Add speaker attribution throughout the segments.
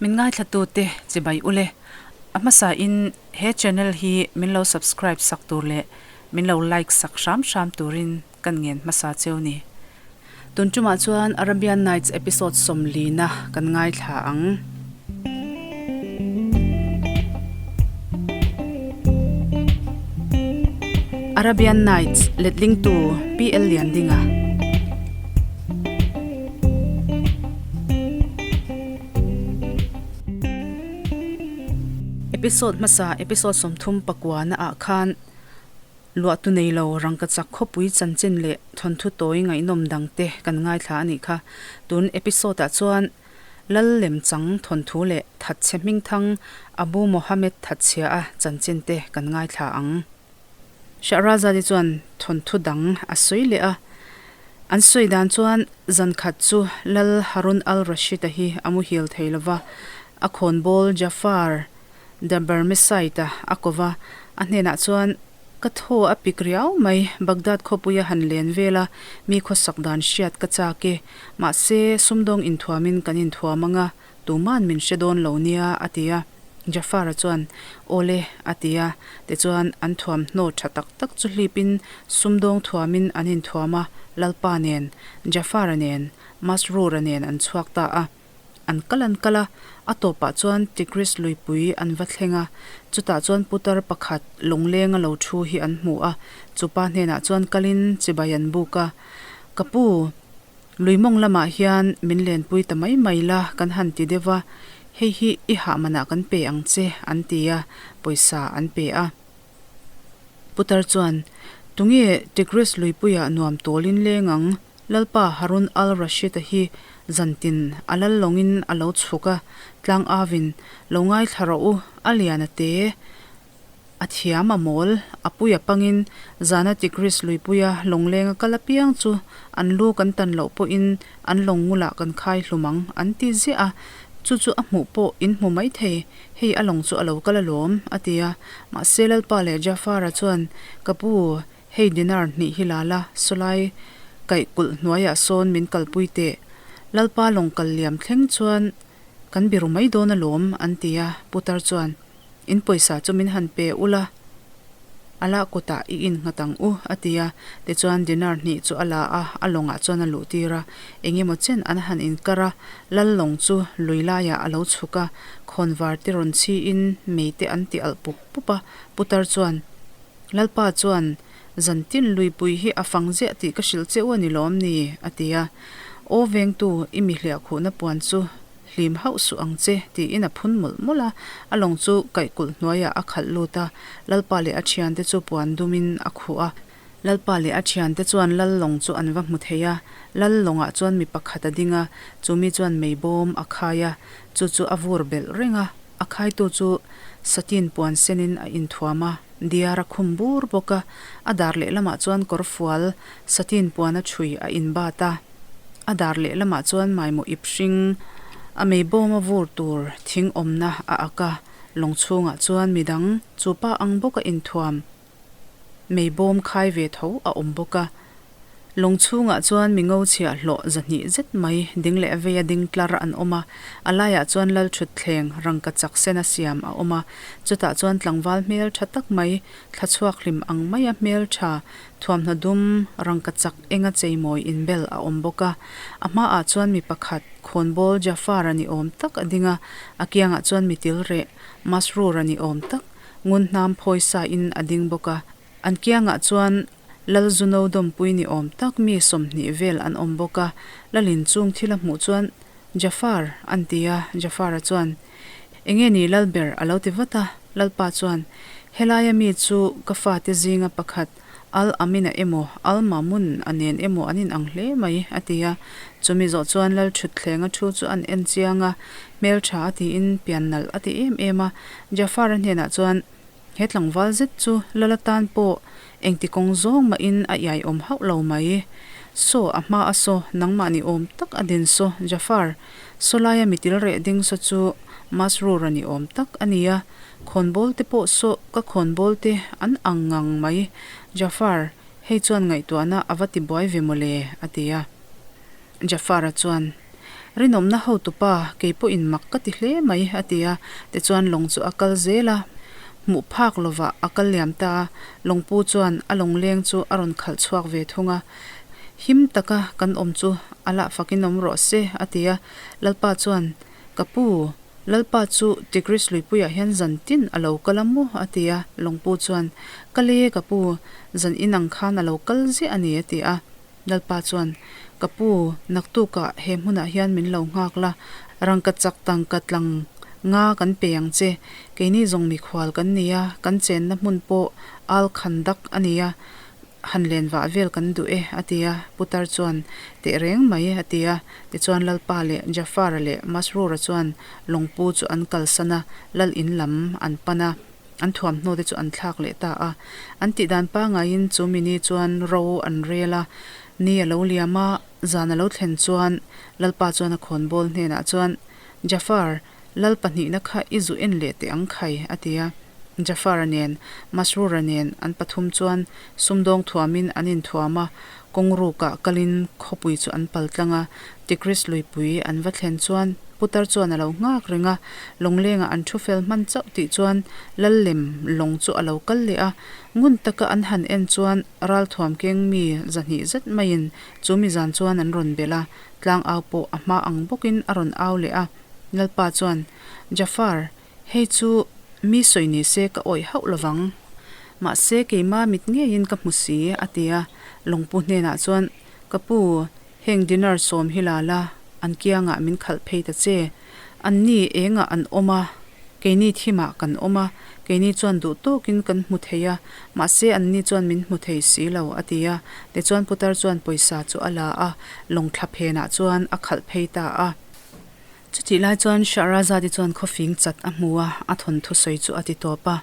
Speaker 1: Min ngaithlatute chibai ule. A hmasa in he channel hi min lo subscribe sak tur leh min lo like sak hram hram turin kan ngen hmasa cheu ni. Tun tumah chuan Arabian Nights episode sawmlina kan ngaithla ang. Arabian Nights letlingtu PL Liandinga. Episode hmasa episode 39 ah khan Luahtu nei lo rangkachak khawpui chanchin leh thawnthu tawi ngaihnawm dangte kan ngaithla a nih kha. Tun episode ah chuan Lal lemchang thawnthu leh thatchhe hmingthang Abu Mohammed thatchhia a chanchin te kan ngaithla ang. Shahrazad-i chuan thawnthu dang a sawi leh a. An sawi dan chuan zan khat chu Lal Harun al-Rashid-a hi a muhil thei lova, a khawnbawl Jafar The Barmecide-a a ko va, a hnenah chuan, Ka thaw a pik riau mai, Baghdad khawpuia han len vel a, mi khawsak dan hriat ka chak e. Mahse, sumdawng inthuamin kan inthuam ang a, tuman min hre dawn lo nia, a ti a. Jafar-a chuan, Awle, a ti a. Tichuan, an thuamhnaw tha tak tak chu hlipin sumdawng thuamin an inthuam a, Lalpa nen, Jafar-a nen, Masroor-a nen an chhuak ta a. An kal an kal a, a tawpah chuan Tigris luipui an va thleng a, chutah chuan putar pakhat lawngleng a lo thu hi an hmu a, chupa hnenah chuan kalin chibai an buk a, Ka pu, lui mawng lamah hian min lenpui ta mai mai la kan han ti deuh va, hei hi i hah manah kan pe ang che an ti a, pawisa an pe a. Putar chuan, Tunge Tigris luipuiah nuam tawlin leng ang? Lalpa Harun al-Rashid-a hi zantin a lal lawngin a lo chhuk a, tlang avin, Lo ngaithla rawh u, a lian a te, a thiam a mawl, a pui a pangin, zana Tigris luipuia lawnglenga kal apiang chu an lu kan tan loh pawhin an lawng ngulah kan khai hlum ang, an ti ziah a, chu chu a hmuh pawh in hmu maithei. Hei a lawng chu a lo kal alawm, a ti a. Mahse Lalpa leh Jafar-a chuan, Ka pu, hei dinar hnih hi la la, sawlai kaih kulh hnuaiah sawn min kalpui teh. Lalpa lawng kal liam thleng chuan kan biru mai dawn alawm, an ti a. Putar chuan, In pawisa chu min han pe ula. A lah kutah i innghat ang u, a ti a. Tichuan dinar hnih chu a la a, a lawngah chuan a luh tir a. Eng emaw chen an han inkar a, lal lawng chu lui laiah a lo chhuk a, khawnvar te rawn chhiin mei te an ti alh pup pup a. Putar chuan, Lalpa chuan, Zantin luipui hi a fang ziah tih ka hrilh che u a ni lawm ni? a ti a. Aw vengtu, i mi hliahkhuhna puan chu Hlim hauh suh ang che, tiin a phun mawlh mawlh a. A lawng chu kaihkulh hnuaiah a khalh lut a, Lalpa leh a thiante chu puan dumin a khuh a. Lalpa leh a thiante chuan Lal lawng chu an va hmu thei a. Lal lawngah chuan mi pakhat a ding a, chu mi chuan meibawm a khai a, chu chu a vur belh reng a. A khaitu chu satin puan senin a inthuam a, diar a khum bur bawk a. A dar lehlamah chuan kawrfual satin puan a chhui a inbat a. A dar lehlamah chuan maimaw ip hring, a mei bawma vur tur thing awmna a ak a, lawng chhungah chuan midang chu pa ang bawka inthuam mei bawm khai ve tho a awm bawk a. Lawng chhungah chuan mi ngo chhiah hlawh zahnih zet mai ding leh veia ding tlar an awm a, a laiah chuan lalthutthleng rangka chak sena siam a awm a, chutah chuan tlangval hmel tha tak mai thla chhuak hlim ang maia hmel tha Thuamhnaw dum, rangka chak enga cheimawi inbel a awm bawk a. A hmaah chuan mi pakhat, khawnbawl Jafar-a ni awm tak a ding a, a kiangah chuan mi til reh, Masroor-a ni awm tak, ngun hnam phawi sa in a ding bawk a. An kiangah chuan Lal Zuno dawmpui ni awm tak mi 20 vel an awm bawk a. Lalin chung thil a hmuh chuan, Jafar, an ti a, Jafar-a chuan, Enge ni Lalber? a lo ti vat a. Lalpa chuan, Helaia mi chu ka fate zinga pakhat, Al Amina emaw, Al Mamun a nen emaw an inang hle mai, a ti a. Chumi zawh chuan Lal Thutthleng a thu chu an en chiang a, hmeltha a tiin pian nalh a ti em em a. Jafar-a hnenah chuan, He tlangval zet chu Lal atan pawh engti kawng zawng mahin a iaiawm hauh lo mai. Saw, a hma a saw, nangmah ni awm tak a din saw, Jafar, saw laia mi til reh ding saw chu Masroor-a ni awm tak a ni a, khawnbawl te pawh saw ka khawnbawl te an ang ngang mai. Jafar, hei chuan ngaihtuahna a va ti buai ve mawle, a ti a. Jafar-a chuan. Rinawmna hotupa, kei pawhin mak ka ti hle mai, a ti a. Tichuan lawng chu a kal zel a, hmuh phak lovah a kal liam ta a. Lawngpu chuan a lawngleng chu a rawn khalh chhuak ve thung a. Him taka kan awm chu a lah fakin awm rawh se, a ti a. Lalpa chuan, Ka pu, Lalpa chu Tigris luipuiah hian zan tin a lo kal a maw? a ti a. Lawngpu chuan, Kal e, ka pu, zan inang khan a lo kal ziah a ni, a ti a. Lalpa chuan, Ka pu, naktukah he hmunah hian min lo nghak la, rangka chak tangka tlang nga kan pe ang che. Keini zawng mikhual kan ni a, kan chenna hmun pawh Al Khandak a ni a, han len vah vel kan duh e, a ti a. Putar chuan, Teh reng mai, a ti a. Tichuan Lalpa leh Jafar-a leh Masroor-a chuan lawngpu chu an kalsan a, lal in lam an pan a. An thuamhnaw te chu an thlak leh ta a. An tih dan pangaiin chu mi ni chuan ro an rel a, ni a lo liam a, zan a lo thlen chuan Lalpa chuan a khawnbawl hnenah chuan, Jafar, Lal pahnihna kha i zu en leh teh ang khai, a ti a. Jafar-a nen, Masroor-a nen an pathum chuan sumdawng thuamin an inthuam a, kawng rukah kalin khawpui chu an pal tlang a, Tigris luipui an va thlen chuan putar chuan a lo nghak reng a, lawnglengah an thu fel hman chauh tih chuan lal lem lawng chu a lo kal leh a, ngun taka an han en chuan ralthuam keng mi zahnih zet maiin chu mi zan chuan an rawn belh a, tlang au pawh a hma ang bawkin a rawn au leh a, Lalpa chuan, Jafar, hei chu mi sawi ni se ka awih hauh lovang, mahse keima mit ngeiin ka hmu si, a ti a, lawngpu hnenah chuan, Ka pu, Heng dinar sawm hi la la, an kiangah min khalh phei ta che. Anni engah an awm a, keini thimah kan awm a, keini chuan duh tawkin kan hmu thei a, mahse anni chuan min hmu thei si lo, a ti a. Tichuan putar chuan pawisa chu a la a, lawng thla phenah chuan a khalh phei ta a. Chutih lai chuan Shahrazad-i chuan khawfing chat a hmu a, a thawnthu sawi chu a ti tawp a.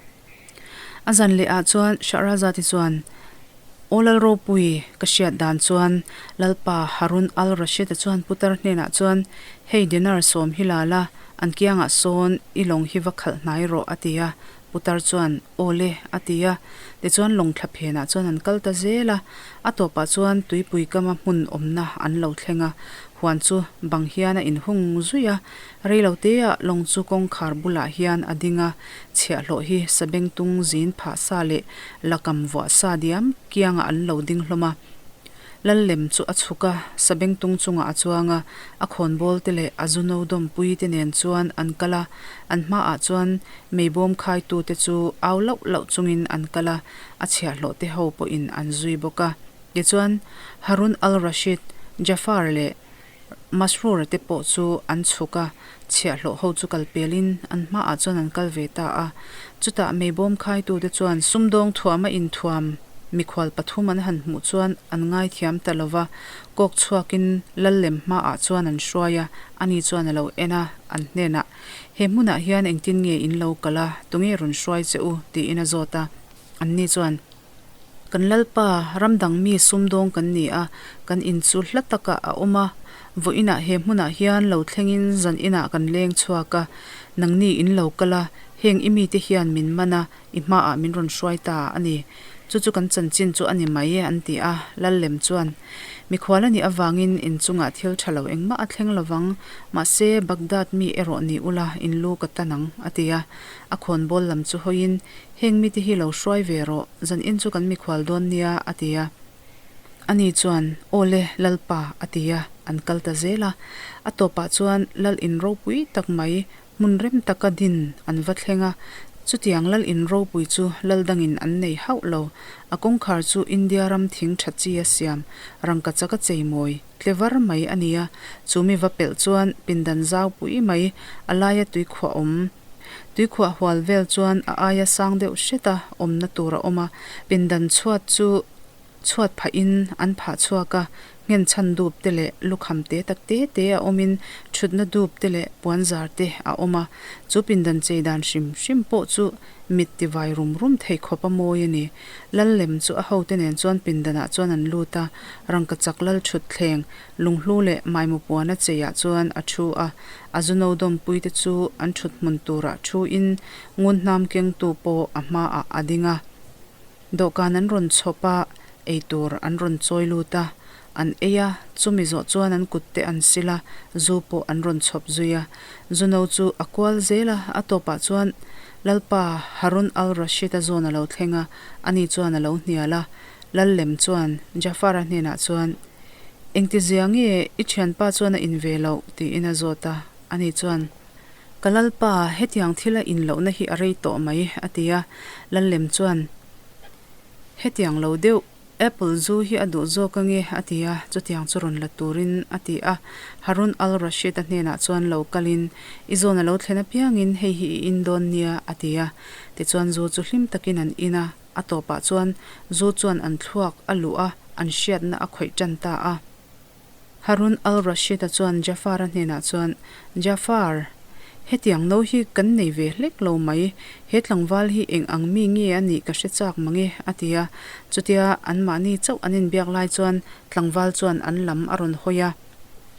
Speaker 1: A zan leh ah chuan Shahrazad-i chuan, Aw Lal Ropui, ka hriat dan chuan Lalpa Harun al-Rashid-a chuan putar hnenah chuan, Hei dinar sawm hi la la, an kiangah sawn i lawng hi va khalh hnai rawh, a ti a. Putar chuan, Aw le, a ti a. Tichuan lawng thla phenah chuan an kal ta zel a. A tawpah chuan tuipui kama hmun awmna an lo thleng a, huan chu bang hian a inhung zui a. Reiloteah lawng chu kawngkhar bulah hian a ding a, chhiahhlawh hi sabengtung zin phah sa leh lakam vuah sa diam kiangah an lo ding hlawm a. Lal lem chu a chhuk a, sabengtung chungah a chuang a, a khawnbawl te leh a zu no dawmpui te nen chuan an kal a, an hmaah chuan meibawm khaitu te chu au lauh lauh chungin an kal a, a chhiahhlawh te ho pawhin an zui bawk a. Tichuan, Harun al-Rashid, Jafar leh Masroor-a te pawh chu an chhuk a, chhiahhlawh ho chu kal pelin an hmaah chuan an kal ve ta a. Chutah meibawm khaitute chuan sumdawng thuama inthuam mikhual pathum an han hmuh chuan an ngaithiam ta lo va, kawk chhuakin lal lem hmaah chuan an hruai a, ani chuan a lo en a, an hnenah, He hmunah hian engtin nge in lo kal a, tunge rawn hruai che u? tiin a zawt a. Anni chuan. Kan Lalpa, ram dang mi sumdawng kan ni a, kan in chu hla takah a awm a, vawiinah he hmunah hian lo thlengin zan inah kan leng chhuak a, nangni in lo kal a, heng i mite hian min man a, i hmaah min rawn hruai ta a ni. Chu chu kan chanchin chu a ni mai, an ti a. Lal lem chuan, Mikhual a nih avangin in chungah thil tha lo engmah a thleng lovang, mahse Baghdad mi erawh ni ula in lu ka tan ang, a ti a. A khawnbawl lam chu hawiin, Heng mite hi lo hruai ve rawh, zan in chu kan mikhual dawn nia, a ti a. Ani chuan, Aw le, Lalpa, a ti a, an kal ta zel a. A tawpah chuan Lal in ropui tak mai, hmun rem taka din an va thleng a. Chutiang Lal in ropui chu Lal dangin an nei hauh lo. A kawngkhar chu India ram thing tha chi a siam, rangkachak a cheimawi, tle var mai a ni a. Chu mi va pelh chuan pindan zau pui mai, a laia tuikhuah awm, Tuikhuah hual vel chuan a aia sang deuh hret a awmna tur a awm a, pindan chhuat chu chhuat phahin an phah chhuak a, nghenchhan dup te leh lukham te tak te te a awmin thutna dup te leh puanzar te a awm a, chu pindan chei dan hrim hrim pawh chu mit tivai rum rum thei khawp a mawi a ni. Lal lem chu a hote nen chuan pindanah chuan an lut a, rangkachak lal thut thleng Lunghlu leh Maimu puana cheiah chuan a thu a, a zuno dawmpuite chu an thut hmun turah thuin ngun hnam kengtu pawh a hmaah a ding a. Dawhkan an rawn chhawp a, eitur an rawn chawi lut a. an ei a, chumi zawh chuan an kut te an sil a, zu pawh an rawn chhawp zui a. Zu no chu a kual zel a, a tawpah chuan Lalpa Harun al-Rashid-a zawn a lo thleng a, ani chuan a lo hnial a. Lal lem chuan Jafar-a hnenah chuan, Engtizia nge i thianpa chuan a in ve loh? tiin a zawt a, ani chuan, Ka Lalpa, hetiang thil a in lohna hi a rei tawh mai, a ti a. Lal lem chuan, Hetiang lo deuh, Apple zu hi a duh zawk ange, a ti a, chutiang chu rawn la turin a ti a. Harun al-Rashid-a hnenah chuan lo kalin, I zawn a lo thlen apiangin hei hi i in dawn nia, a ti a. Tichuan zu chu hlim takin an in a, a tawpah chuan zu chuan an thluak a luh a, an hriatna a khawih tan ta a. Harun al-Rashid-a chuan Jafar-a hnenah chuan, Jafar, hetiang no hi kan nei ve hlek lo mai, he tlangval hi eng ang mi nge a nih ka hre chak mang e, a ti a. Chutia anmahni chauh an inbiak lai chuan tlangval chuan an lam a rawn hawi a.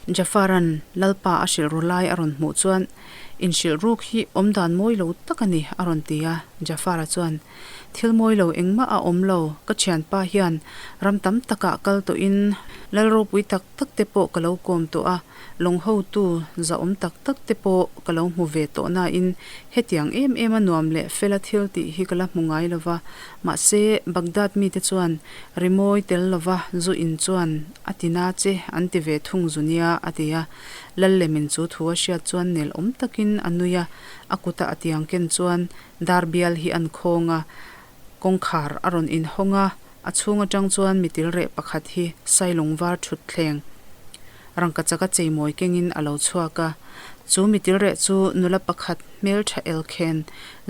Speaker 1: Jafar-a'n Lalpa a hrilh ru lai a rawn hmuh chuan, Inhrilh ruk hi awmdan mawi lo tak a ni, a rawn ti a. Jafar-a chuan, Thil mawi lo engmah a awm lo, ka thianpa hian ram tam takah kal tawhin lal ropui tak tak te pawh ka lo kawm tawh a, lawng hotu zahawm tak tak te pawh ka lo hmu ve tawh nain hetiang em em a nuam leh fela thil tih hi ka la hmu ngai lo va, mahse Baghdad mite chuan rimawi tel lova zu in chuan a ti na che an ti ve thung zu nia a ti a, lal lemin chu thu a hriat chuan nel awm takin a nui a, a kuta a tiang ken chuan Dar bial hi an khawng a, kawngkhar a rawn inhawng a, a chhung atang chuan mitil reh pakhat hi sailung var thutthleng rangkachak a cheimawi kengin a lo chhuak a. Chu mitil reh chu nula pakhat hmeltha elkhen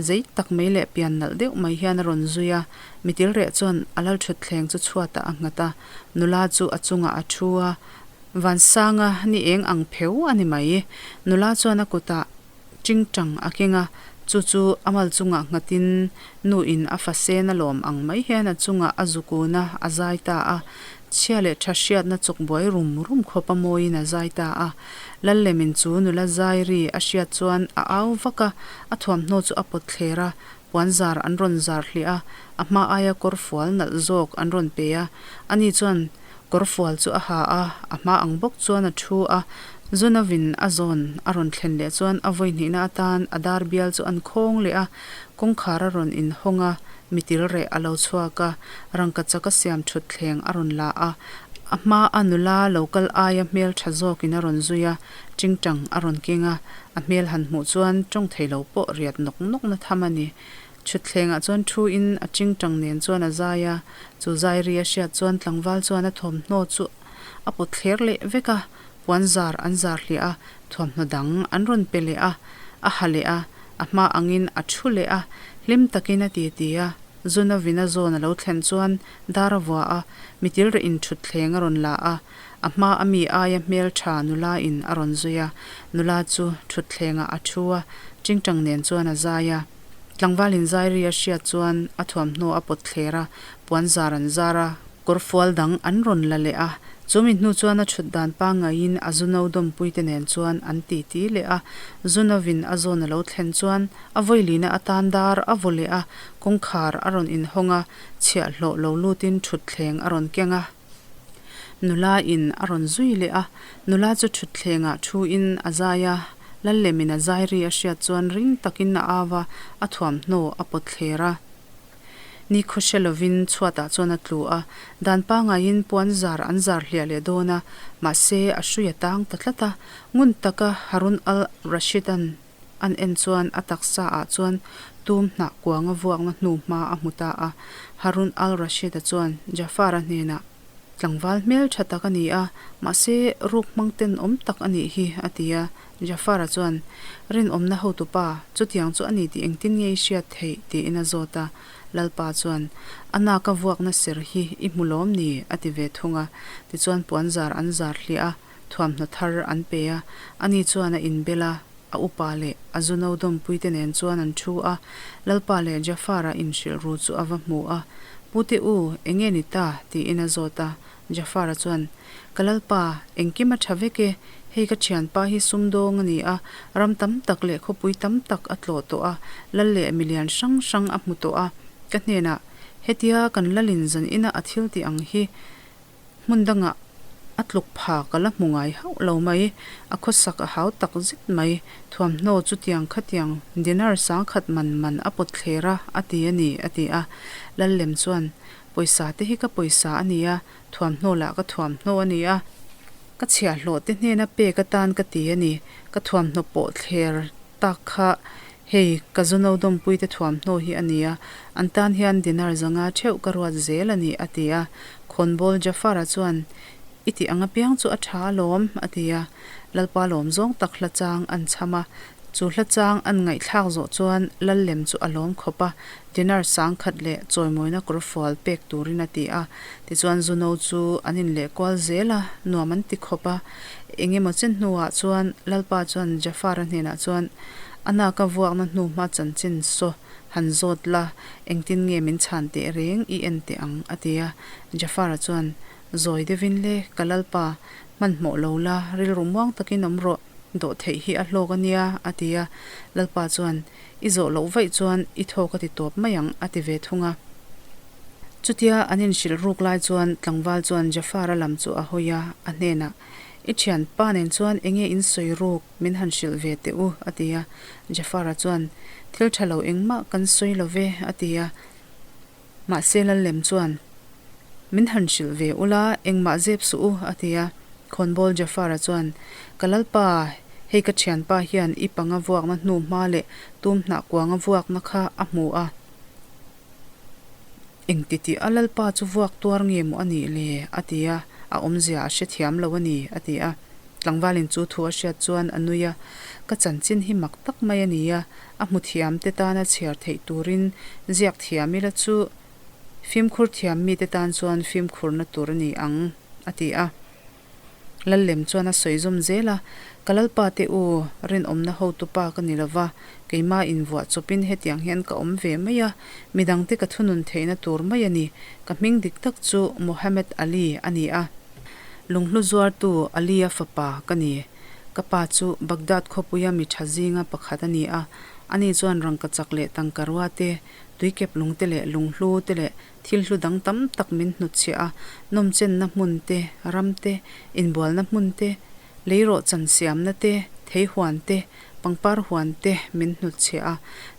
Speaker 1: zei tak mai leh pian nalh deuh mai hian a rawn zui a, mitil reh chuan a lal thutthleng chu chhuatah a nghat a, nula chu a chungah a thu a, Vansanga ni eng ang pheu a ni mai. Nula chuan a kutah. Tingtang a keng a, chu chu a mal chungah nghatin nu in a fa sen a lawm ang mai hian a chungah a zu kun a, a zai ta a. Chhia leh tha hriatna chawk buai rum rum khawp a mawiin a zai ta a. Lallemin chu nula zai ri a hriat chuan a au vak a, a thuamhnaw chu a pawt thler a, puan zar an rawn zar hliah a, a hma aia kawr fual nalh zawk an rawn pe a, ani chuan Kawr fual chu a ha a, a hma ang bawk chuan a thu a, Zunavin a zawn a rawn thlen leh chuan a vawi hnihna atan a dar bial chu an khawng leh a, kawngkhar a rawn inhawng a, mitil reh a lo chhuak a, rangkachak a siam thut thleng a rawn la a, a hma a nula lo kal aia hmel tha zawkin a rawn zui a, tingtang a rawn keng a, a hmel han hmuh chuan tawng thei lo pawh riat nawk nawk na tham a ni. Thutthlengah chuan thu in a tingtang nen chuan a zai a, chu zai ri a hriat chuan tlangval chuan a thawmhnaw chu a pawt thler leh vek a, puan zar an zar hliah a, thuamhnaw dang an rawn pe leh a, a ha leh a, a hma angin a thu leh a, hlim takin a ti ti a, Zuna vina zawn a lo thlen chuan dar a vua a, mitil reh in thutthleng a rawn la a, a hma a mi aia hmeltha nula in a rawn zui a, nula chu thutthlengah a thu a, tingtang nen chuan a zai a. Tlangval in zai ri a hriat chuan a thuamhnaw a pawt thler a, puan zar an zar a, kawr fual dang an rawn la leh a. Chu mi hnu chuan a chhut dan pangaiin a zu no dawmpui te nen chuan an ti ti leh a. Zu novin a zawn a lo thlen chuan a vawilina atan dar a vaw leh a, kawngkhar a rawn inhawng a, chhiahhlawh lo lutin thutthleng a rawn keng a. Nula in a rawn zui leh a, nula chu thutthlengah thu in a zai a, Lallemin a zai ri a hriat chuan ring takin a au a, a thuamhnaw a pawt thler a. Ni khaw hre lovin chhuatah chuan a tlu a, dan pangaiin puan zar an zar hliah leh dawn a, mahse a hrui a tang ta tlat a, ngun taka Harun al-Rashid-a'n An en chuan a taksa ah chuan tum hnah kuanga vuakna hnu hma a hmu ta a. Harun al-Rashid-a chuan Jafar-a hnenah, Tlangval hmel tha tak a ni a, mahse ruk hmang tenawm tak a nih hi, a ti a. Jafar-a chuan, Rinawmna hotupa, chutiang chu a ni tih engtin nge i hriat theih? tiin a zawt a. Lalpa chuan, A naka vuakna ser hi i hmu lawm ni? a ti ve thung a. Tichuan puanzar an zar hliah a. Thuamhnaw thar an pe a, ani chuan a inbel a, a upa leh a zuno dawmpuite nen chuan an thu a, Lalpa leh Jafar-a inhrilh ru chu a va hmu a, Pute u, enge ni ta? tiin a zawt a, Jafar-a chuan, Ka Lalpa, engkim a tha vek e, hei ka thianpa hi sumdawng a ni a, ram tam tak leh khawpui tam tak a tlawh tawh a, lal leh milian hrang hrang a hmu tawh a, ka hnenah, hetia kan lalin zan ina a thil tih ang hi, Hmun dangah A tluk pha ka la hmu ngai hauh lo mai. A khawsak a hau tak zet mai. Thuamhnaw chutiang khatiang dinar sangkhat man man a pawt thler a, a ti a ni, a ti a. Lallem chuan, Pawisa te hi ka pawisa a ni a, thuamhnaw lah ka thuamhnaw a ni a. Ka chhiahhlawh te hnena pek atan ka ti a ni. Ka thuamhnaw pawh thler tak kha hei ka zuno dawmpui te thuamhnaw hi a ni a, an tan hian dinar zanga theuh ka ruat zel a ni, a ti a. Khawnbawl Jafar-a chuan, I tih ang apiang chu a tha alawm, a ti a. Lalpa lawm zawng tak hla chang an chham a. Chu hla chang an ngaihthlak zawh chuan lal lem chu a lawm khawp a, dinar sangkhat leh chawimawina kawr fual pek turin a ti a. Tichuan Zuno chu an inleh kual zel a, nuam an ti khawp a. Eng emaw chen hnuah chuan Lalpa chuan Jafar-a hnenah chuan, A naka vuakna hnu hma chanchin saw han zawt la, engtin nge min chhan teh reng i en teh ang, a ti a. Jafar-a chuan, Zawi deuhin le, ka Lalpa, hmanhmawh lo la, rilru muang takin awm rawh, dawh theih hi a hlawk a nia, a ti a. Lalpa chuan, I zawh loh vaih chuan i thawk a ti tawp mai ang, a ti ve thung a. Chutia an inhrilh ruk lai chuan tlangval chuan Jafar-a lam chu a hawi a, a hnenah, I thianpa nen chuan enge in sawi ruk min han hrilh ve teh u, a ti a. Jafar-a chuan, Thil tha lo engmah kan sawi lo ve, a ti a. Mahse Lallem chuan, Min han hrilh ve ula, engmah zep suh u, a ti a. Khawnbawl Jafar-a chuan, Ka Lalpa, hei ka thianpa hian i panga vuakna hnu hma leh tum hnah kuanga vuakna kha a hmu a. Engti tih a Lalpa chu vuak tuar nge maw a nih le? a ti a, a awmzia a hrethiam lo a ni, a ti a. Tlangvalin chu thu a hriat chuan a nui a, Ka chanchin hi mak tak mai a ni a, a hmu thiam te tana chhiar theih turin ziak thiam ila chu fimkhur thiam mite tan chuan fimkhurna tur a ni ang, a ti a. Lallem chuan a sawi zawm zel a, Ka Lalpa te u, rinawmna hotupa ka ni lova, keimah invuah chawpin hetiang hian ka awm ve mai a, midangte ka thunun theihna tur mai a ni. Ka hming dik tak chu Mohammed Ali a ni a. Lunghlu zuartu Ali-a fapa ka ni. Ka pa chu Baghdad khawpuia mi tha zinga pakhat a ni a, ani chuan rangkachak leh tangkarua te, tuikep lungte leh lunghlu te leh Thil hlu dang tam tak min hnutchhiah a, nawmchenna hmun te, ram te, inbualna hmun te, leirawhchan siamna te, thei huan te, pangpar huan te min hnutchhiah a.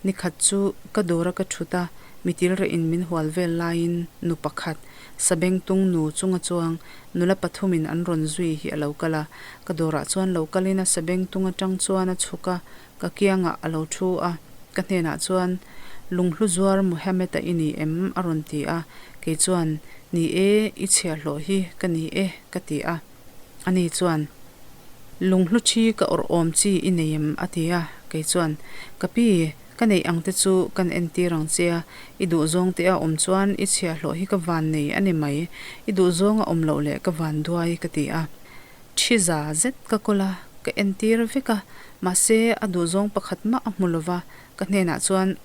Speaker 1: Nikhat chu ka dawra ka thut a, mitilreh in min hual vel laiin nu pakhat, sabengtung nu chunga chuang nula pathumin an rawn zui hi a lo kal a. Ka dawrah chuan lo kalin a sabengtung atang chuan a chhuk a, Ka kiangah a lo thu a, ka hnenah chuan, Lunghlu zuar Mohammed-a i ni em? a rawn ti a. Kei chuan, Ni e, i chhiahhlawh hi ka ni e, ka ti a. Ani chuan, Lunghlu thi ka awrh awm chi i nei em? a ti a. Kei chuan, Ka pi, ka neih ang te chu kan entir ang che a, i duhzawng te a awm chuan i chhiahhlawh hi ka van nei a ni mai, i duhzawng a awm loh leh ka van duai, ka ti a. Thi za zet ka kawl a, ka entir vek a, mahse a duhzawng pakhat mah a hmu lova, ka hnenah chuan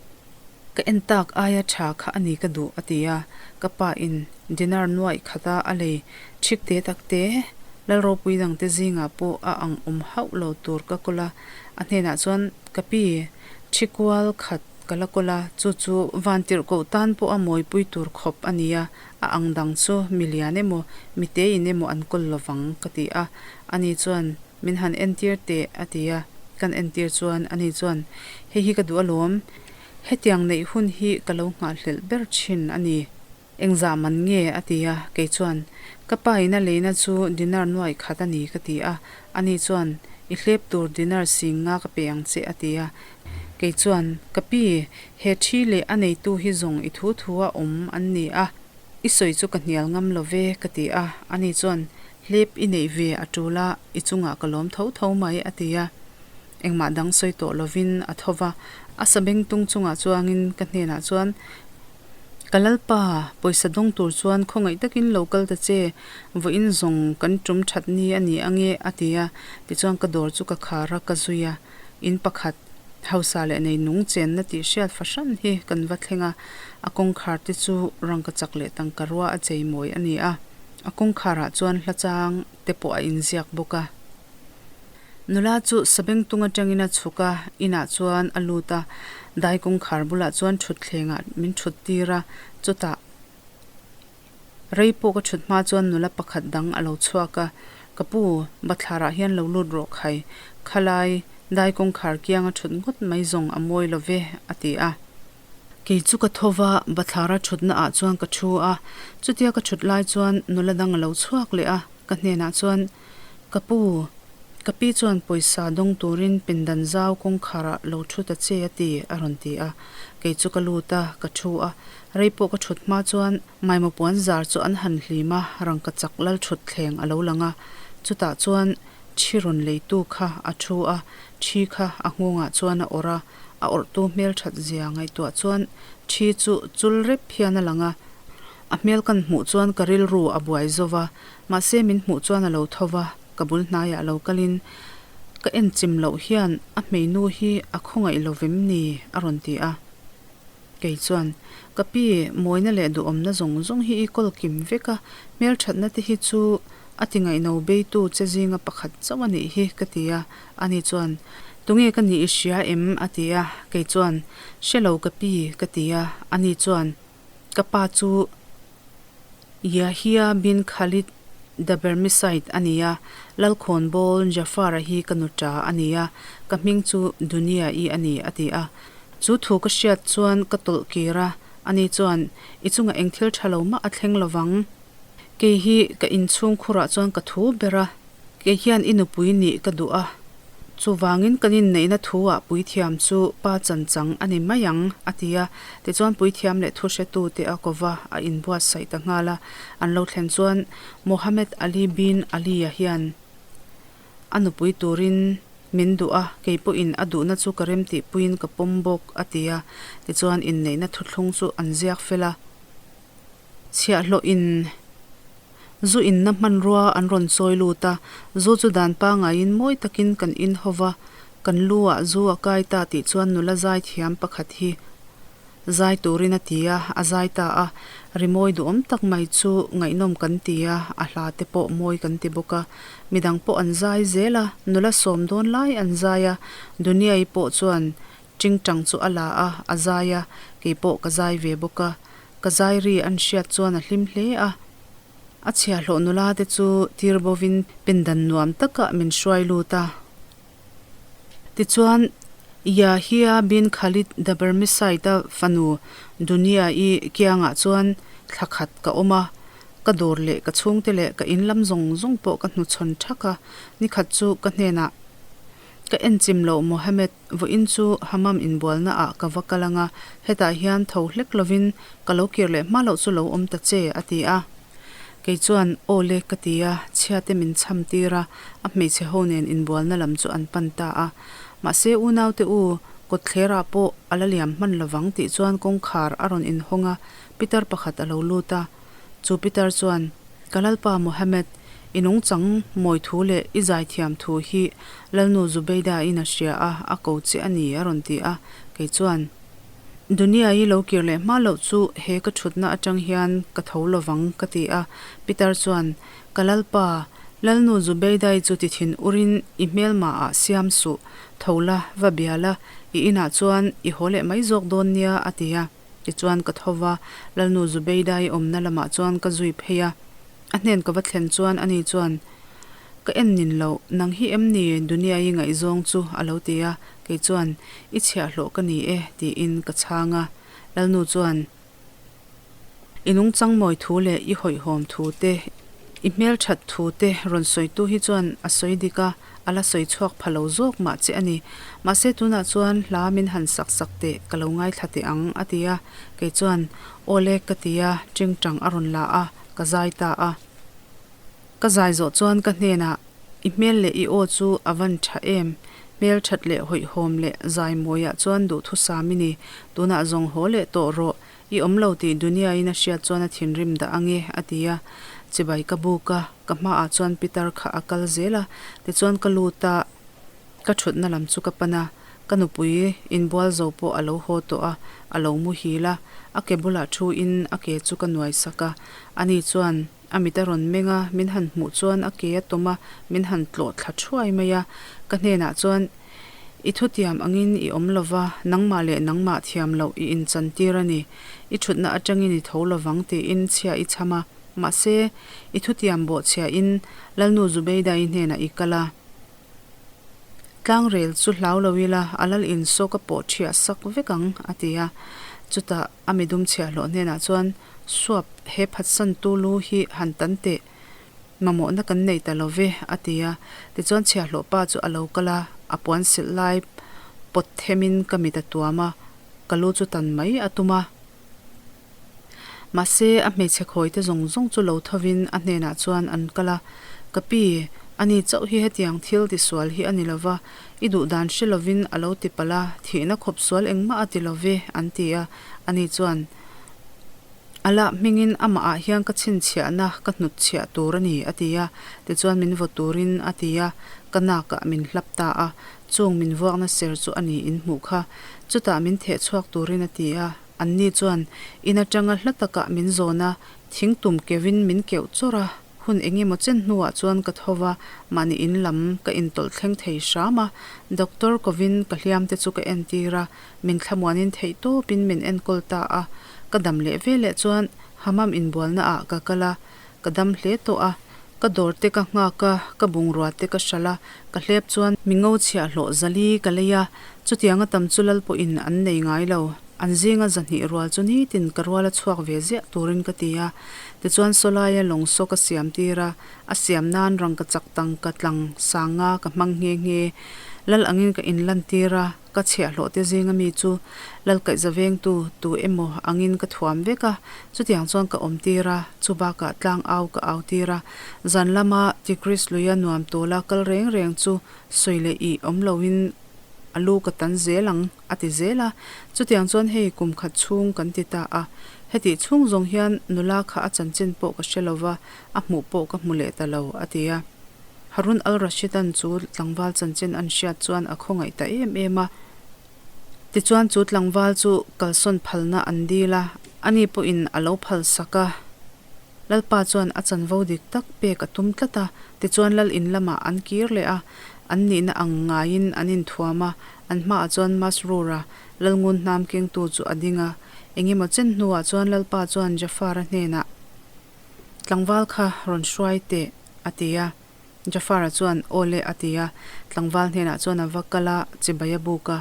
Speaker 1: ka en tak aia tha kha a ni ka duh a ti a, ka pa in dinar nuaih khata a lei thik te tak te Lalropui dangte zingah pawh a ang awm hauh lo tur ka kawl a, a hnenah chuan ka pi thi kual khat ka la kawl a, chu chu vantirhkoh tan pawh a mawipui tur khawp a ni a, A ang dang chu mi lian emaw, mi te in emaw an kawl lo vang, ka ti a. Ani chuan, Min han entir teh, a ti a. Kan entir chuan ani chuan, Hei hi ka duh alawm. Hetiang neih hun hi ka lo nghahhlelh ber thin a ni. Engzah man nge? a ti a. Kei chuan, Ka pa in a leina chu dinar nuaih khat a ni, ka ti a. Ani chuan, I hlep tur dinar sing nga ka pe ang che, a ti a. Kei chuan, Ka pi, he thi leh a neitu hi zawng i thu thu a awm an ni a, i sawi chu ka hnial ngam lo ve, ka ti a. Ani chuan, Hlep i neih ve a tul a, i chungah ka lawm tho tho mai, a ti a. Engmah dang sawi tawh lovin a tho va, a sabengtung chungah chuangin ka hnenah chuan, Ka Lalpa, pawisa dawng tur chuan khawngaih takin lo kal ta che, vawiin zawng kan tum that ni a ni ange, a ti a. Tichuan ka dawr chu ka khar a, ka zui a. In pakhat, hausa leh nei nung chenna tih hriat fahran hi kan va thleng a, a kawngkhar te chu rangkachak leh tangka rua a chei mawi a ni a, a kawngkharah chuan hla chang te pawh a inziak bawk a. Nula chu sabengtung atangin a chhuk a, inah chuan a lut a, dai kawngkhar bulah chuan thutthlengah min thut tir a, chutah. Rei pawh ka thut hma chuan nula pakhat dang a lo chhuak a, Ka pu, bathlarah hian lo lut rawh khai, khalai dai kawngkhar kianga thut ngawt mai zawng a mawi lo ve, a ti a. Kei chu ka tho va, bathlara thutna ah chuan ka thu a, chutia ka thut lai chuan nula dang a lo chhuak leh a, ka hnenah chuan, Ka pu, ka pi chuan pawisa dawng turin pindan zau kawngkharah lo thu ta che a ti, a rawn ti a. Kei chu ka lut a, ka thu a, rei pawh ka thut hma chuan Maimaw puan zar chu an han hlim a, rangkachak lal thut thleng a lo lang a, chutah chuan thi rawn leitu kha a thu a, thi kha a nghawngah chuan a awrh a, a awrhtu hmelthat zia ngaihtuah chuan thi chu chul rep hian a lang a, a hmel kan hmuh chuan ka rilru a buai zo va, mahse min hmuh chuan a lo tho va, ka bul hnaiah lo kalin ka en chim loh hian a hmeinu hi a khawngaih lo vem ni? a rawn ti a. Kei chuan, Ka pi, mawina leh duhawmna zawng zawng hi i kawl kim vek a, hmelthatna te hi chu a ti ngaihno beitu che zinga pakhat chauh a nih hi, ka ti a. Ani chuan, Tunge ka nih i hria em? a ti a. Kei chuan, Hre lo ka pi, ka ti a. Ani chuan, Ka pa chu Yahya bin Khalid the Bermicide a ni a, Lalkhawnbawl Jafar-a hi ka nuṭa a ni a, ka hming chu Dunia-i a ni, a ti a. Chu thu ka hriat chuan ka tawlh kir a, ani chuan, I chungah eng thil tha lo mah a thleng lovang. Kei hi ka inchhung khurah chuan ka thu ber a, Kei hian i nupui nih ka duh a, chuvangin kan inneihna thu-ah puithiam chu pa chanchang a ni mai ang, a ti a. Tichuan puithiam leh thuhretute a ko va, a inbuatsaih ta nghal a. An lo thlen chuan Mohammed Ali bin Ali-a hian a nupui turin min duh a, kei pawhin a duhna chu ka remtihpuiin ka pawm bawk, a ti a. Tichuan inneihna thuthlung chu an ziak fel a. Chhiahhlawhin zu inna hmanrua an rawn chawi lut a, zu chu dan pangaiin mawi takin kan in ho va, kan lu ah zu a kai ta tih chuan nula zai thiam pakhat hi zai turin a ti a, a zai ta a, rimawi duhawm tak mai chu ngaihnawm kan ti a, a hla te pawh mawi kan ti bawk a, midang pawh an zai zel a, nula sawm dawn lai an zai a, Duniai pawh chuan Tingtang chu a la a, a zai a, kei pawh ka zai ve bawk a. Ka zai ri an hriat chuan a hlim hle a. A chhiahhlawh nula te chu tir bovin pindan nuam takah min hruai lut a. Tichuan, Yahya bin Khalid the Barmicide-a fanu Dunia-i kiangah chuan thla khat ka awm a. Ka dawr leh ka chhungte leh ka in lam zawng zawng pawh ka hnuchhawn thak a. Nikhat chu ka hnenah Ka enchim loh Mohammed, vawiin chu Hammam inbualna ah ka va kal anga, hetah hian tho hlek lovin ka lo kir leh hma loh chu lo awm ta che, a ti a. Kei chuan, Aw le, ka ti a, chhiate min chham tir a, a hmeichhe ho nen inbualna lam chu an pan ta a. Mahse unaute u, kawtthlerah pawh a la liam hman lovang tih chuan kawngkhar a rawn inhawng a, pitar pakhat a lo lut a. Chu pitar chuan, Ka Lalpa Mohammed, i nungchang mawi thu leh i zaithiam thu hi Lalnu Zubeida-in a hria a, a ko che a ni, a rawn ti a. Kei chuan, Dunia-i lo kir leh hma loh chu he ka thutna atang hian ka tho lovang, ka ti a. Pitar chuan, Ka Lalpa, Lalnu Zubeida-i chu ti thin urin i hmelmaah siam suh, tho la, va bia la, i inah chuan i haw leh mai zawk dawn nia, a ti a. Tichuan ka tho va, Lalnu Zubeida-i awmna lamah chuan ka zui phei a. A hnen ka va thlen chuan ani chuan, Ka en nin loh, nang hi em ni Duniai ngaihzawng chu? a lo ti a. Kei chuan, I chhiahhlawh ka ni e, tiin ka chhang a. Lalnu chuan, I nungchang mawi thu leh i hawihhawm thu te, i hmelthat thu te rawn sawitu hi chuan a sawi dik a, a la sawi chhuak pha lo zawk mah che a ni. Mahse tunah chuan hla min han sak sak teh ka lo ngaithla teh ang, a ti a. Kei chuan, Aw le ka ti a, tingtang a rawn la a, ka zai ta a. Ka zai zawh chuan ka hnenah, I hmel leh i aw chu a van tha em? Hmel that leh hawihhawm leh zai mawiah chuan duhthusam i ni. Tunah zawng haw leh tawh rawh, I awm lo tih Duniain a hriat chuan a thinrim dah ange, a ti a. Chibai ka buk a, ka hmaah chuan Pitar kha a kal zel a, tichuan ka lut a, ka thutna lam chu ka pan a. Ka nupui inbual zo pawh a lo haw tawh a, a lo muhil a, a ke bulah thuin a ke chu ka nuai sak a. Ani chuan a mit a rawn meng a, min han hmuh chuan a ke a tawm a, min han tlawh thla thuai mai a. Ka hnenah chuan, I thutiam angin i awm lo va, nangmah leh nangmah thiam loh i inchantir a ni. I thutna atangin i tho lovang tiin chhia i chham a. Mahse, i thutiam bawhchhiahin Lalnu Zubeida-i hnenah i kal a. Tlangrel chu hlau lo ila, a lal insaw ka pawh ṭhiah sak vek ang, a ti a. Chutah a midum chhiahhlawh hnenah chuan, Suap, he phatsantu lu hi han tan teh, mamawhna kan nei ta lo ve, a ti a. Tichuan chhiahhlawh pa chu a lo kal a, a puan silh lai pawt themin ka mit a tuam a, ka lu chu tan mai a tum a. Mahse, a hmeichhe khawite zawng zawng chu lo thovin a hnenah chuan an kal a, Ka pi, ani chauh hi hetiang thil tisual hi a ni lo va, i duh dan hre lovin a lo ti palh a, thihna khawp sual engmah a ti lo ve, an ti a. Ani chuan, Alah hmingin amahah hian ka chhinchhiahna ka hnutchhiah tur a ni, a ti a. Tichuan min vaw turin a ti a, ka nakah min hlap ta a, chung min vuakna ser chu a ni in hmuh kha. Chutah min theh chhuak turin a ti a. Anni chuan in atanga hla takah min zawn a, thing tum keuhin min keuh chawrh a, hun eng emaw chen hnuah chuan ka tho va, mahni in lam ka intawlh thleng thei hram a. Doctor kovin ka hliam te chu ka entir a, min thlamuanin theih tawpin min enkawl ta a. Ka dam leh veleh chuan Hammam inbualna ah ka kal a, ka dam hle tawh a. Ka dawr te ka nghak a, ka bungrua te ka hralh a, ka hlep chuan mi ngo chhiahhlawh zali ka lei a, chutianga tam chu lal pawhin an nei ngai lo. An zinga zahnih rual chu nitin ka ruala chhuak ve ziah turin ka ti a. Tichuan Sawlaia lawng saw ka siam tir a, a siam nan rangka chak tangka tlang sanga ka hmang nghe nghe. Lal angin ka inlantir a, ka chhiahhlawh te zinga mi chu lal kaihza vengtu tu emaw angin ka thuam vek a, chutiang chuan ka awm tir a, chu bakah tlang au ka au tir a. Zan lama Tigris luia nuam tawla kal reng reng chu sawi leh ih awm loin a lu ka tan zel ang. A ti zel a, chutiang chuan hei kum khat chhung kan ti ta a, hetih chhung zawng hian nula kha a chanchin pawh ka hre lo va, a hmuh pawh ka hmu leh ta lo, a ti a. Harun al-Rashid-a'n chu tlangval chanchin an hriat chuan a khawngaih ta em em a. Tichuan chu tlangval chu kalsawn phalna an dil a, ani pawhin a lo phalsak a. Lalpa chuan a chanvo dik tak pek a tum tlat a, tichuan lal in lamah an kir leh a, an nihna ang ngaiin an inthuam a, an hmaah chuan Masroor-a Lalngun hnam kengtu chu a ding a. Engemaw chen hnuah chuan Lalpa chuan Jafar-a hnenah, Tlangval kha rawn hruai teh, a ti a. Jafar-a chuan, Aw le, a ti a. Tlangval hnenah chuan a va kal a, chibai a buk a.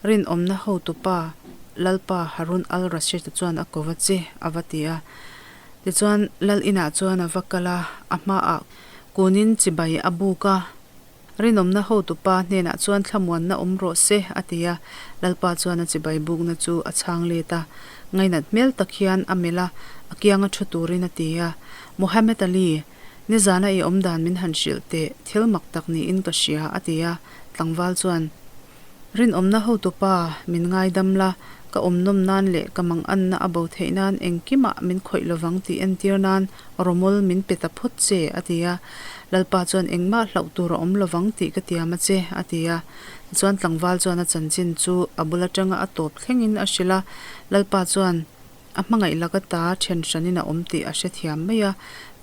Speaker 1: Rinawmna hotupa Lalpa Harun al-Rashid-a chuan a ko va che, a va ti a. Tichuan, Lal inah chuan a va kal a, a hmaah kunin chibai a buk a. Rinawmna hotupa hnenah chuan thlamuanna awm rawh se, a ti a. Lalpa chuan a chibai bukna chu a chhang let a. Ngainat hmel tak hian a melh a, a kianga thu turin a ti a. Muhammad Ali, Nizana i awm dan min han hrilh teh, thil mak tak niin ka hria, a ti a. Tlangval chuan, Rinawmna hotupa, min ngaidam la, ka awm nawm nan leh ka manganna a bo theih nan engkimah min khawih lovang tih entir nan rawmawl min pe ta phawt che, a ti a. Lalpa chuan engmah hlauh tur a awm lovang tih ka tiam a che, a ti a. Tichuan tlangval chuan a chanchin chu a bul atanga a tawp thlengin a hrilh a. Lalpa chuan, A hmangaih laka ta then hranin a awm tih a hrethiam mai a,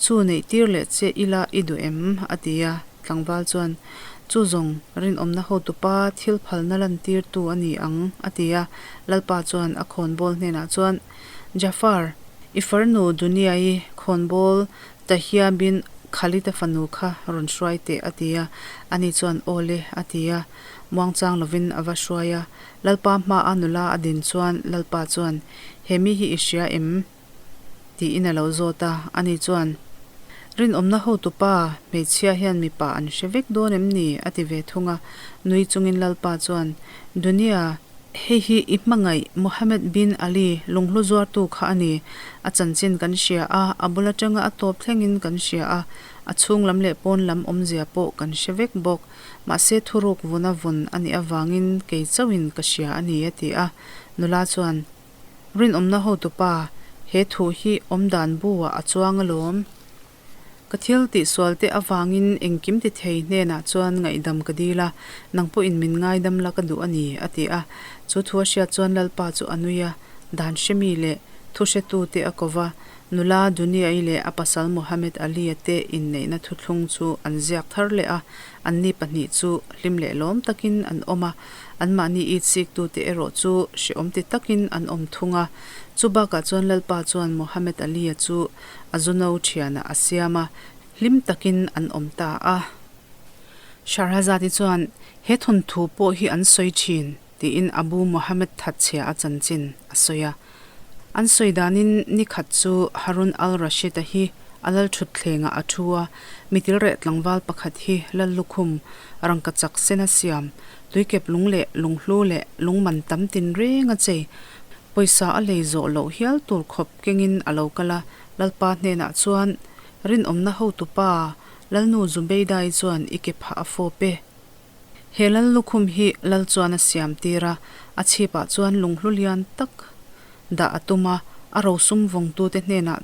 Speaker 1: Chu neih tir leh che ila i duh em? a ti a. Tlangval chuan, Chu zawng, rinawmna hotupa thil phalna lantirtu a ni ang, a ti a. Lalpa chuan a khawnbawl hnenah chuan, Jafar, i farnu Dunia-i khawnbawl Tahia bin Khalid-a fanu kha rawn hruai teh, a ti a. Ani chuan, Aw le, a ti a. Muangchang lovin a va hruai a. Lalpa hmaa nula a din chuan Lalpa chuan, He mi hi i hria em? tiin a lo zawt a. Ani chuan, Rinawmna hotupa, hmeichhia hian mipa an hre vek dawn em ni? a ti ve thung a. Nui chungin Lalpa chuan, Dunia, hei hi i hmangaih Mohammed bin Ali lunghlu zuartu kha a ni. A chanchin kan hria a, a bul atanga a tawp thlengin kan hria a, a chhung lam leh pawn lam awmzia pawh kan hre vek bawk. Mahse thuruk vuna vun a nih avangin kei chauhin ka hria a ni a ti a. Nula chuan, Rinawmna hotupa, he thu hi awmdan bu-ah a chuang alawm. Ka thil tihsual te avangin engkim ti thei hnenah chuan ngaihdam ka dil a, nang pawhin min ngaidam la ka duh a ni a ti a. Chu thu a hriat chuan Lalpa chu a nui a, dan hremi leh thu hretute a ko va. Nula Dunia-i leh a pasal Mohammed Ali-a te inneihna thuthlung chu an ziak thar leh a, anni pahnih chu hlim leh lawm takin an awm a, anmahni itsiktu te erawh chu hrehawm ti takin an awm thung a. Chu bakah chuan Lalpa chuan Mohammed Ali-a chu a zuno thianah a siam a, hlim takin an awm ta a. Shahrazad-i chuan, He thawnthu pawh hi an sawi thin. Tiin Abu Mohammed thatchhia a chanchin a sawi a. An sawi danin ni khat chu Harun al-Rashid-a hi a lal thutthlengah a thu a, mitilreh tlangval pakhat hi lal lukhum rangkachak sena siam, tuikep lung leh lunghlu leh lungman tam tinreng a chei, pawisa a lei zawh loh hial tur khawp kengin a lo kal a, Lalpa hnenah chuan, Rinawmna hotupa, Lalnu Zubeidai chuan i ke phah a fawp e. He lal lukhum hi lal chuan a siam tir a, a chhipah chuan lunghlu lian tak dah a tum a, a rosum vawngtute hnenah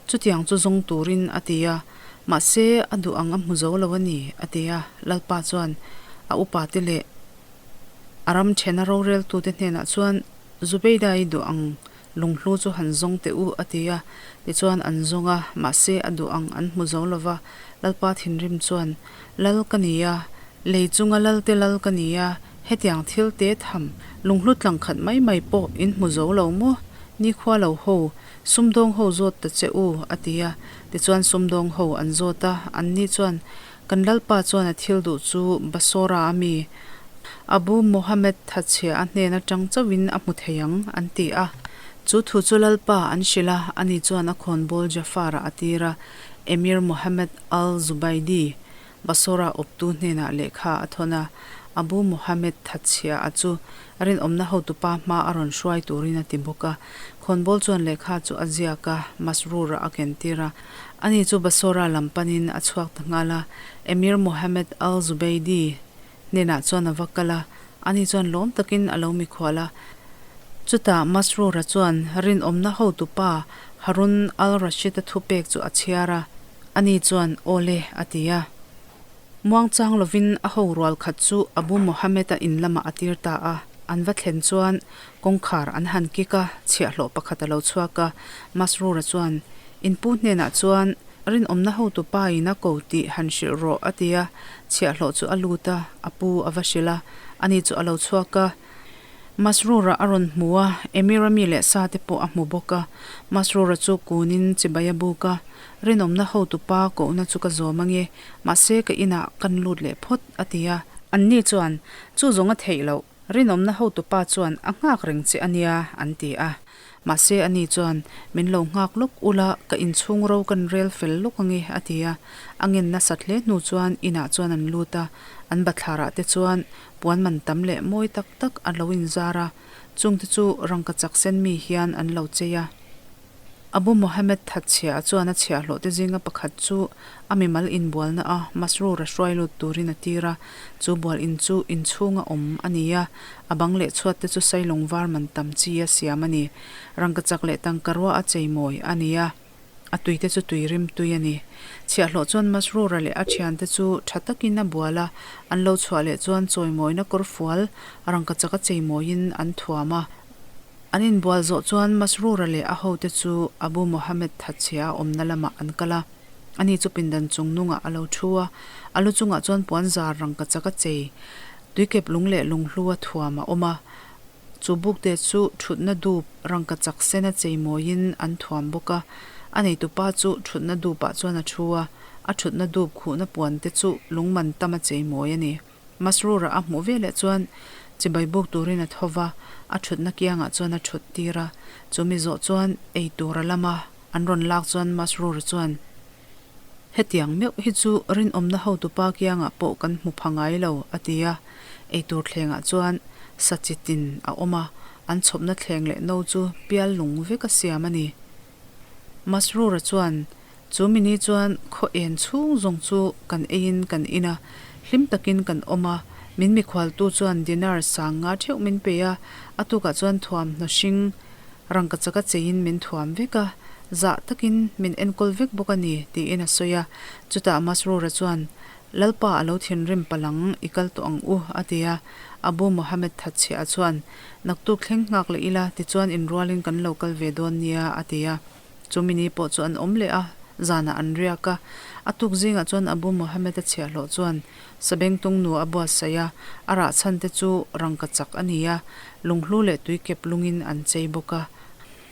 Speaker 1: chutiang chu zawng turin a ti a, mahse a duh ang a hmu zo lo a ni, a ti a. Lalpa chuan a upate leh a ram thena roreltute hnenah chuan Zubeida-i duh ang Lunghlu chu han zawng teh u, a ti a. Tichuan an zawng a, mahse a duh ang an hmu zo lo va. Lalpa thinrim chuan, Lal ka ni a, lei chunga lalte lal ka ni a, hetiang thil te tham, lunghlu tlang khat mai mai pawh in hmu zo lo maw? Nikhua lo ho, sumdawng ho zawt ta che u, a ti a. Tichuan sumdawng ho an zawt a, anni chuan, Kan Lalpa chuan a thil duh chu Basora a mi, Abu Mohammed thatchhia a hnen atang chauhin a hmu thei ang, an ti a. Chu thu chu Lalpa an hrilh a, ani chuan a khawnbawl Jafar-a a tir a, Emir Mohammed al-Zubaidi, Basora awptu hnenah lehkha a thawn a, Abu Mohammed thatchhia a chu rinawmna hotupa hma a rawn hruai turin a ti bawk a. Khawnbawl chuan lehkha chu a ziak a, Masrur-a a kentir a. Ani chu Basora lam panin a chhuak ta nghal a, Emir Mohammed al-Zubaidi hnenah chuan a va kal a, ani chuan lawm takin a lo mikhual a. Chutah Masrur-a chuan rinawmna hotupa Harun al-Rashid-a thupek chu a chhiar a, ani chuan, Aw le, a ti a. Muangchang lovin a ho rual khat chu Abu Mohammed-a in lamah a tir ta a, an va thlen chuan kawngkhar an han kik a, chhiahhlawh pakhat a lo chhuak a, Masrur-a chuan, In pu hnenah chuan rinawmna hotu pa in a ko tih han hrilh rawh a ti a, chhiahhlawh chu a lut a, a pu a va hrilh a, ani chu a lo chhuak a. Masrur-a a rawn hmu a, Emir-a mi leh sa te pawh a hmu bawk a, Masrur-a chu kunin chibai a buk a, Rinawmna hotu pa kohna chu ka zawm ange, mahse ka inah kan lut leh phawt, a ti a. Anni chuan, Chu zawng a theih loh, rinawmna hotu pa chuan a nghak reng che a nia, an ti a. Mahse ani chuan, Min lo nghak lawk ula, ka inchhung ro kan rel fel lawk ange, a ti a. A ngen nasat hle hnu chuan inah chuan an lut a, an bathlarah te chuan puan man tam leh mawi tak tak a lo inzar a, chungte chu rangkachak sen mi hian an lo chei a. Abu Mohammed thatchhia chuan a chhiahhlawhte zinga pakhat chu a mimal inbualna a Masrur a hruai lut turin a tir a, chu bual in chu inchhunga awm a ni a, a bang leh chhuat te chu sailawng var man tam chi a siam a ni. Rangkachak leh tangkarua a cheimawi a ni a, a tui te chu tui rim tui a ni. Chhiahhlawh chuan Masrur-a leh a thiante chu tha takin a bual a, an lo chhuah leh chuan chawimawina kawrfual rangkachak a cheimawiin an thuam a. An inbual zawh chuan Masrur-a leh a hote chu Abu Mohammed thatchhia a awmna lamah an kal a. Ani chu pindan chung nungah a lo thu a, a lu chungah chuan puan zar rangkachak a chei, tuikep lung leh lunghlu a thuam a awm a. Chu bukte chu thutna dup rangkachak sena chei mawiin an thuam bawk a. A neitupa chu thutna dupah chuan a thu a, a thutna dup khuhna puante chu lungman tama chei mawi a ni. Masrur-a a hmuh veleh chuan chibai buk turin a tho va, a thutna kiangah chuan a thut tir a. Chumi zawh chuan ei tur a lam a, an rawn lak chuan Masrur-a chuan, Hetiang meuh hi chu rinawmna hotupa kiangah pawh kan hmu pha ngai lo, a ti a. Ei tur thlengah chuan sa chi tin a awm a, an chhawpna thleng leh no chu pial lung vek a siam a ni. Masrur-a chuan Chu mi ni chuan khaw en chhung zawng chu kan eiin kan in a, hlim takin kan awm a. Min mikhualtu chuan dinar sang nga theuh min pe a, a tukah chuan thuamhnaw hring rangkachaka cheiin min thuam vek a, zah takin min enkawl vek bawk a ni, tiin a sawi a. Chutah Masrur-a chuan, Lalpa a lo thinrim palang, i kal tawh ang u, a ti a. Abu Mohammed thatchhiah chuan, Naktuk thleng nghak leh ila, tichuan inrualin kan lo kal ve dawn nia, a ti a. Chu mini pawh chu an awm leh a, zanah an riak a. A tuk zingah chuan Abu Mohammed-a chhiahhlawh chuan Sabengtung nu a buatsaih a, a rah chhan te chu rangkachak a ni a, lunghlu leh tuikep lungin an chei bawk a.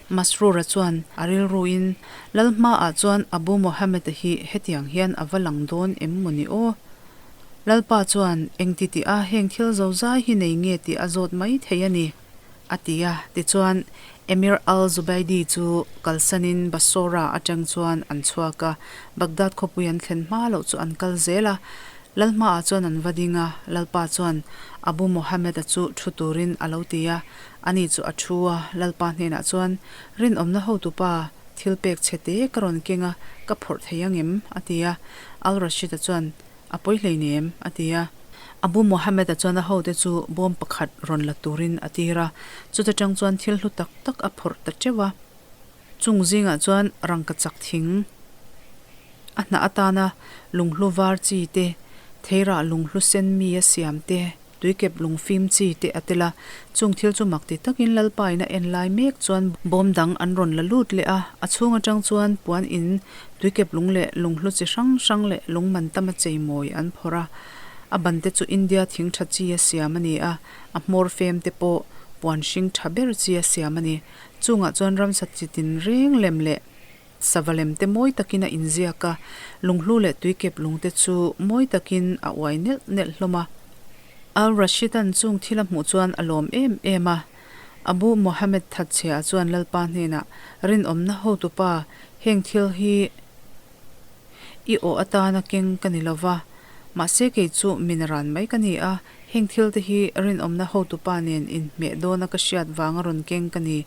Speaker 1: Masroor-a chuan a rilruin, Lal hmaah chuan Abu Mohammed-a hi hetiang hian a va lang dawn em maw ni aw? Lalpa chuan engti tih a heng thil zozai hi nei nge tih a zawt mai thei a ni, a ti a. Tichuan, Emir al-Zubaidi chu kalsanin Basora atang chuan an chhuak a, Baghdad khawpui an thlen hma loh chu an kal zel a. Lal hmaah chuan an va ding a, Lalpa chuan Abu Mohammed-a chu thu turin a lo ti a. Ani chu a thu a, Lalpa hnenah chuan, Rinawmna hotupa, thil pek chhe te ka rawn keng a, ka phawrh thei ang em? a ti a. Al-Rashid-a chuan, A pawi hleinem, a ti a. Abu Mohammed-a chuan a hote chu bawm pakhat rawn la turin a tir a, chuta tang chuan thil hlu tak tak a phawrh ta teuh a. Chung zingah chuan rangkachak thing a hnah atana lunghlu var chi te, theirah lunghlu sen mi a siam te, Tuikep lungfim chi te a tel a, chung thil chu mak ti takin Lalpa in a en lai mek chuan bawm dang an rawn la lut leh a, a chhung atang chuan puan in tuikep lung leh lunghlu chi hrang hrang leh lung man tama chei mawi an phawrh a, a ban te chu India thing tha chi a siam a ni a, a hmawr fem te pawh puan hring tha ber chi a siam a ni. Chungah chuan ramsa chi tinreng lem leh. Sava lem te mawi takin a inziak a, lunghlu leh tuikep lung te chu mawi takin a uai nelh nelh hlawm a. Al-Rashidan chung thil a hmuh chuan a lawm em em a. Abu Mohammed Thatchhia chuan Lalpa hnenah, Rinawmna hotupa, heng thil hi i aw atana keng ka ni lova, mahse kei chu minaran mai ka ni a, Heng thil te hi rinawmna hotupa nen inhmeh dawna ka hriat vanga rawn keng ka ni.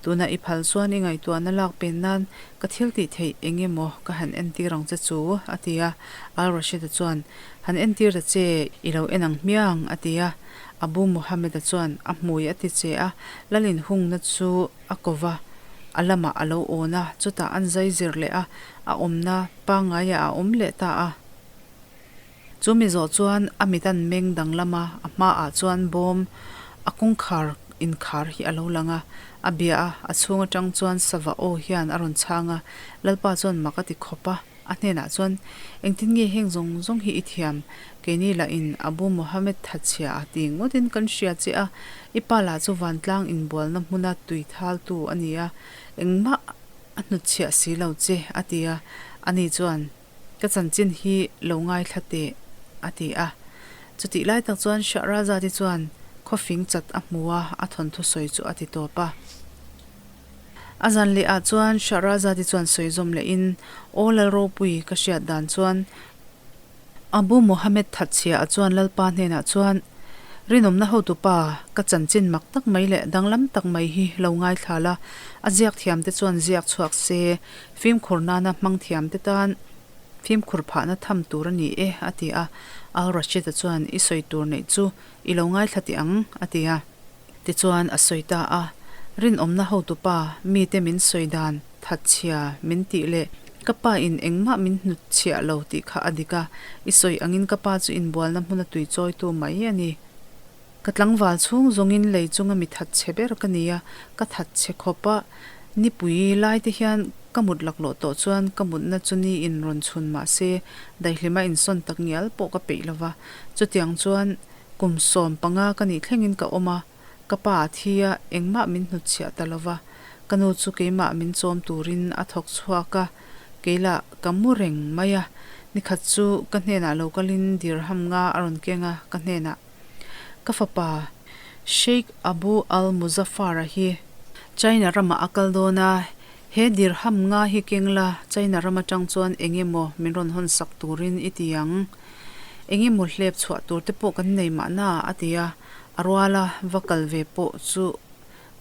Speaker 1: Tuna i phal chuan i ngaihtuahna lak pen nan ka thil tih theih eng emaw ka han entir ang che chu, a ti a. Al-Rashid-a chuan, Han entir ta che, i lo en ang hmiang, a ti a. Abu Muhammad-a chuan a hmui a ti che a, lal inhungna chu a ko va, a lamah a lo awn a, chutah an zai zir leh a, a awmna pangngaiah a awm leh ta a. Chu mi zawh chuan a mit an meng danglam a, a hmaah chuan bawm a kawngkhar inkhar hi a lo lang a, a bia a, a chhung atang chuan sava aw hian a rawn chhang a, Lalpa chuan mak a ti khawp a, a hnenah chuan, Engtin nge heng zawng zawng hi i thiam? Keini lah in Abu Mohammed thatchhia a ti ngawtin kan hria che a, i pa lah chu vantlang inbualna hmuna tui thaltu a ni a, engmah a hnutchhiah si lo che, a ti a, ani chuan. Ka chanchin hi lo ngaithla teh, a ti a. Chutih lai tak chuan Shahrazad-i chuan khawfing chat a hmu a, a thawnthu sawi chu a ti tawp a. A zan leh ah chuan Shahrazad-i chuan sawi zawm lehin, Aw Lalropui, ka hriat dan chuan Abu Mohammed thatchhia-a chuan Lalpa hnenah chuan, Rinawmna hotupa, ka chanchin mak tak mai leh danglam tak mai hi lo ngaithla la, a ziak thiamte chuan ziak chhuak se, Fimkhur nana hmang thiamte tan fimkhur phahna tham tur a ni e, a ti a. Al-Rashid-a chuan, I sawi tur neih chu i lo ngaithla teh ang, a ti a. Tichuan a sawi ta a, Rinawmna hotupa, mite min sawi dan thatchhia min tih leh ka pa in engmah min hnutchhiah lo tih kha a dik a, i sawi angin ka pa chu inbualna hmuna tui chawitu mai a ni. Ka tlangval chhung zawngin lei chunga mi thatchhe ber ka ni a, ka thatchhe khawp a, nipui lai te hian ka mut laklawh tawh chuan ka mutna chu ni in rawn chhun mah se daihlima insawn tak ngial pawh ka peih lova. Chutiang chuan kum 15 ka nih thlengin ka awm a, ka pa a thi a, engmah min hnutchhiah ta lova, ka nu chu keimah min chawm turin a thawk chhuak a, kei lah ka mu reng mai a, nikhat chu ka hnenah lo kalin dirham nga a rawn keng a, ka hnenah. Ka fapa Sheikh Abu al-Muzaffar-a hi China ramah a kal dawn a, he dirham nga hi keng la, China ram atang chuan eng emaw min rawn hawn sak turin i ti ang. Eng emaw hlep chhuah tur te pawh kan nei mahna, a ti a, a ruala va kal ve pawh chu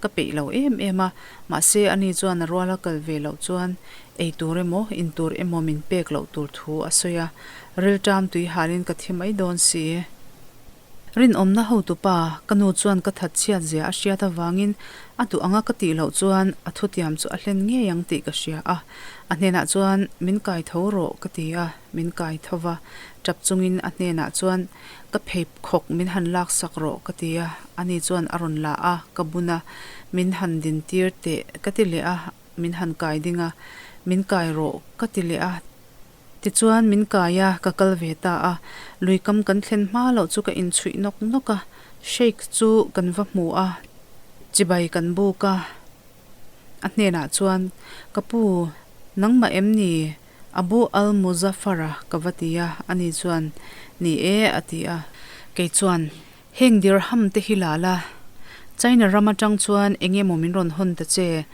Speaker 1: Ka peih lo em em a, mahse ani chuan a ruala kal ve loh chuan ei tur emaw in tur emaw min pek loh tur thu a sawi a, rilṭam tui halin ka thi mai dawn si. Rinawmna hotupa, ka nu chuan ka that chhiat zia a hriat avangin a duh anga ka tih loh chuan a thutiam chu a hlen ngei ang tih ka hria a, a hnenah chuan min kai tho rawh ka ti a, min kai tho va, tap chungin a hnenah chuan Ka pheikhawk min han laksak rawh ka ti a, ani chuan a rawn la a, ka bun a, min han din tir teh ka ti leh a. min han kai ding a, Min kai rawh ka ti leh a. Tichuan min kai a, ka kal ve ta a. Lui kam kan thlen hma loh chu ka inchhuih nawk nawk a, Sheikh chu kan va hmu a, chibai kan buk a. A hnenah chuan, Ka pu, nangmah em ni? Abu al-Muzaffar-a ka va ti a, ani chuan, Ni e, a ti a. Kei chuan, Heng dirham te hi la la, China ram atang chuan eng emaw min rawn hawn ta che,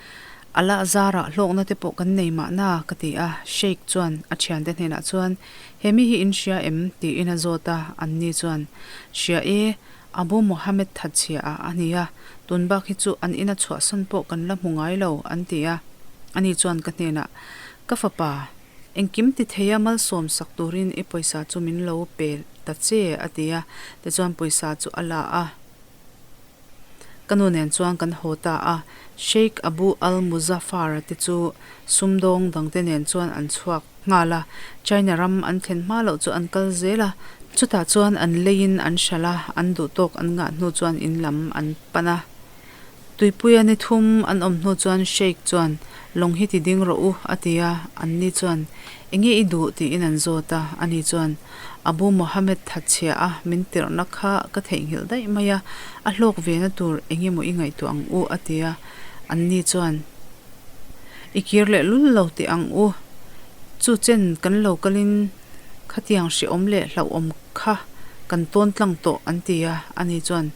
Speaker 1: a lah zarah hlawkna te pawh kan nei mahna, ka ti a. Sheikh chuan a thiante hnenah chuan, He mi hi in hria em? tiin a zawt a, anni chuan, Hria e, Abu Mohammed thatchhia ah a ni a, tun bak hi chu an ina chhuahsan pawh kan la hmu ngai lo, an ti a. Ani chuan ka hnenah, Ka fapa, engkim ti theia malsawm sak turin i pawisa chu min lo pe ta che, a ti a. Tichuan pawisa chu a la a. Ka nu nen chuan kan haw ta a. Sheikh Abu al-Muzaffar-a te chu sumdawng dangte nen chuan an chhuak. Nghal a, China ram an thlen hma loh chu an kal zel a, chutah chuan an leiin an hralh a, an duh tawk an ngah hnu chuan in lam an pan a. Tuipuia ni thum an awm hnu chuan Sheikh chuan, Lawng hi ti ding rawh u, a ti a, anni chuan, Enge i duh? tiin an zawt a, ani chuan, Abu Mohammed thatchhia a min tirhna kha ka theihnghilh daih mai a, a hlawk ve na tur enge maw i ngaihtuah ang u, a ti a, anni chuan, I kir leh lul lo teh ang u. Chu chen kan lo kalin khatiang hrehawm leh hlauhawm kha kan tawn tlang tawh an ti a, ani chuan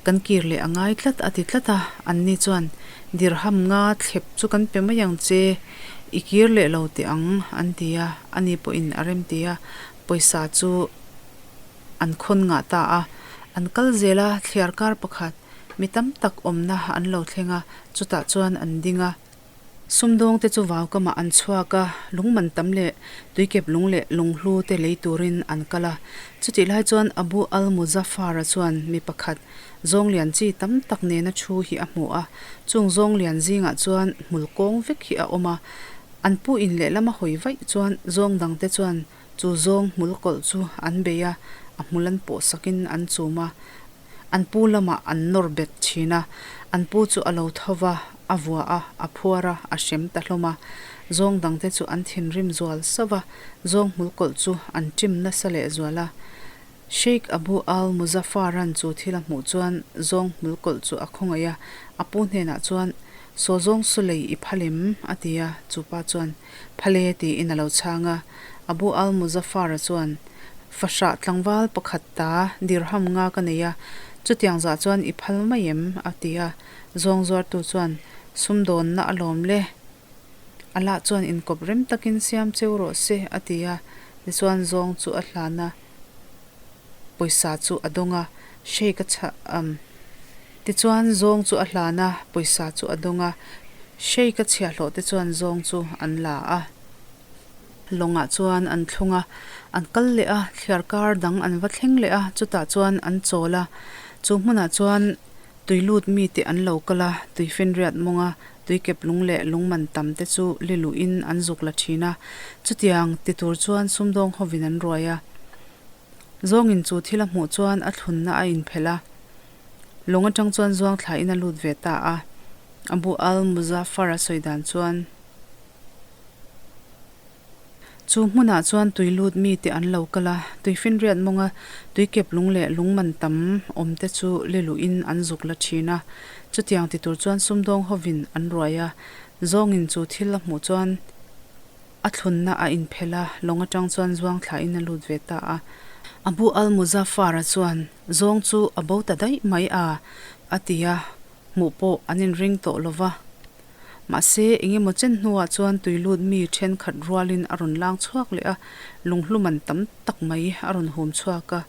Speaker 1: kan kir leh a ngai tlat a ti tlat a, anni chuan dirham nga thlep chu kan pe mai ang che, i kir leh lo teh ang an ti a, ani pawhin a rem ti a, pawisa chu an khawn ngah ta a, an kal zel a, thliar kar pakhat. Mi tam tak awmna an lo thleng a, chutah chuan an ding a. Sumdawngte chu vaukamah an chhuak a, lungman tam leh tuikep lung leh lunghlu te lei turin an kal a. Chutih lai chuan Abu al-Muzaffar-a chuan mi pakhat zawnglian chi tam tak nena thu hi a hmu a, chung zawnglian zingah chuan hmul kawng vek hi a awm a. An pu in lehlama hawi vaih chuan zawng dangte chuan chu zawng hmul kawlh chu an bei a, a hmul an pawh sakin an chum a. An pu lamah an nawr bet thin a, an pu chu a lo tho va, a vua a, a phuar a, a hrem ta hlawm a. Zawng dangte chu an thinrim zual sauh a, zawng hmulkawlh chu an ṭim nasa leh zual a. Sheikh Abu al-Muzaffar-a'n chu thil a hmuh chuan zawng hmulkawlh chu a khawngaih a, a pu hnenah chuan, Saw zawng saw lei i phal em? a ti a, chu pa chuan, Phal e tiin a lo chhang a. Abu al-Muzaffar-a chuan, Fahrah tlangval pakhat ta dirham nga ka nei a, chutiang zah chuan i phal mai em? a ti a. Zawng zuartu chuan, Sumdawnna a lawm le, a lah chuan inkawp rem takin siam cheu rawh se, a ti a. Tichuan zawng chu a hlan a, pawisa chu a dawng a, Sheikh a chhah am. Tichuan zawng chu a hlan a, pawisa chu a dawng a, Sheikh a chhiahhlawh te chuan zawng chu an la a. Lawngah chuan an thlung a, an kal leh a, thliar kar dang an va thleng leh a, chutah chuan an chawl a. Chu hmunah chuan tui lut mite an lo kal a, tui finriat mawnga tui kep lung leh lung man tam te chu li luhin an zuk la thin a. Chutiang ti tur chuan sumdawng hovin an ruai a. Zawngin chu thil a hmuh chuan a thlunna a inphelh a, lawng atang chuan zuang thlain a lut ve ta a. Abu al-Muzaffar a sawi dan chuan. Chu hmunah chuan tui lut mite an lo kal a, tuifinriat mawnga tuikep lung leh lung man tam awm te chu li luhin an zuk la thin a. Chutiang ti tur chuan sumdawng hovin an ruai a, zawngin chu thil a hmuh chuan a thlunna a inphelh a, lawng atang chuan zuang thlain a lut ve ta a. Abu al-Muzaffar-a chuan, Zawng chu a bo ta daih mai a, a ti a, hmuh pawh an inring tawh lo va. Mahse, eng emaw chen hnuah chuan tui lut mi thenkhat rualin a rawn lang chhuak leh a, lunghlu man tam tak mai a rawn hum chhuak a.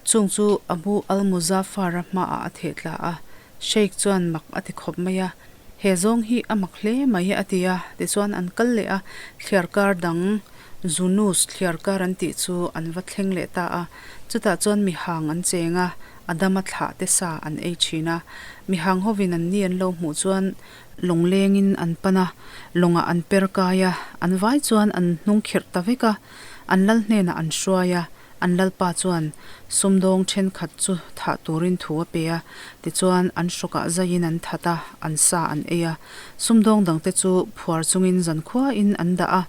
Speaker 1: Chung chu Abu al-Muzaffar-a hmaah a theh tla a, Sheikh chuan mak a ti khawp mai a, He zawng hi a mak hle mai a ti a, tichuan an kal leh a, thliarkar dang Zunus thliarkar an tih chu an va thleng leh ta a, chutah chuan mihang an cheng a, Adama thlah te sa an ei thin a, mihang hovin an ni an lo hmuh chuan lawng lengin an pan a, lawngah an per kai a, an vai chuan an hnung khirh ta vek a, an lal hnenah an hruai a. An lalpa chuan sumdawng thenkhat chu thah turin thu a pe a, tichuan an hrawkah zaiin an that a, an sa an ei a. Sumdawng dangte chu phuar chungin zankhuain an dah a.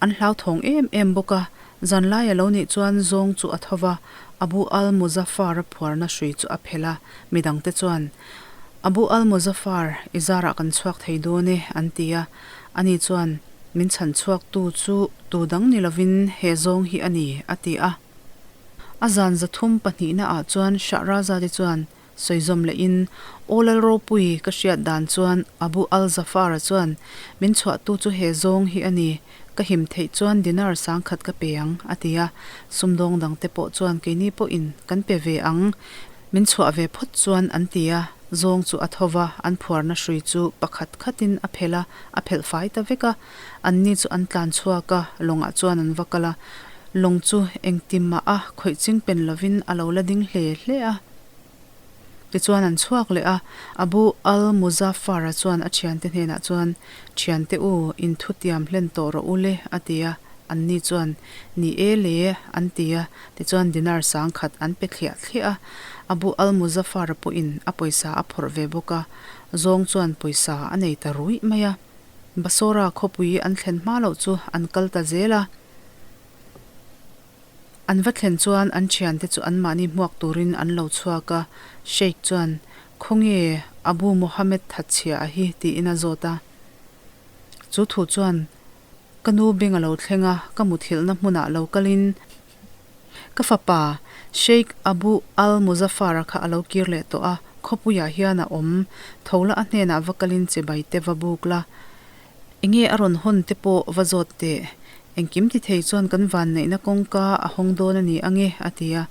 Speaker 1: An hlauthawng em em bawk a, zanlai a lo nih chuan zawng chu a tho va, Abu al-Muzaffar-a phuarna hrui chu a phelh a, midangte chuan, Abu al-Muzaffar, i zarah kan chhuak thei dawn e, an ti a. Ani chuan, Min chhan chhuaktu chu tu dang ni lovin he zawng hi a ni, a ti a. A zan 300 pahnihna ah chuan Shahrazad-i chuan, Sawi zawm lehin, Aw Lal ropui, ka hriat dan chuan Abu al-Zafar-a chuan min chhuahtu chu he zawng hi a ni, ka him theih chuan dinar 10,000 ka pe ang, a ti a. Sumdawng dangte pawh chuan keini pawhin kan pe ve ang, min chhuah ve phawt chuan an ti a. Zawng chu a tho va, an phuarna hrui chu pakhat khatin a phelh a, a phelh fai ta vek a. Anni chu an tlan chhuak a, lawngah chuan an va kal a. Lawng chu engtimah a khawih ching pen lovin a lo la ding hle hle a. Tichuan an chhuak leh a, Abu al-Muzaffar-a chuan a thiante hnenah chuan, Thiante u, in thutiam hlen tawh rawh u le, a ti a. Anni chuan, Ni e le, an ti a. Tichuan dinar 10,000 an pe thliah thliah a. Abu al-Muzaffar-a pawhin a pawisa a phawrh ve bawk a, zawng chuan pawisa a nei ta ruih mai a. Basora khawpui an thlen hma loh chu an kal ta zel a. An va thlen chuan an thiante chu anmahni hmuak turin an lo chhuak a, Sheikh chuan, Khawnge Abu Mohammed thatchhia a hi? tiin a zawt a. Chu thu chuan, Ka nu beng a lo thleng a, ka muthilhna hmunah lo kalin ka fapa Sheikh Abu al-Muzaffar-a kha a lo kir leh tawh a, khawpuiah hian a awm, tho la a hnenah va kalin chibai te va buk la. Enge a rawn hawn te pawh va zawt teh. Engkim ti thei chuan kan vanneihna kawngka a hawng dawn a ni ange, a ti a.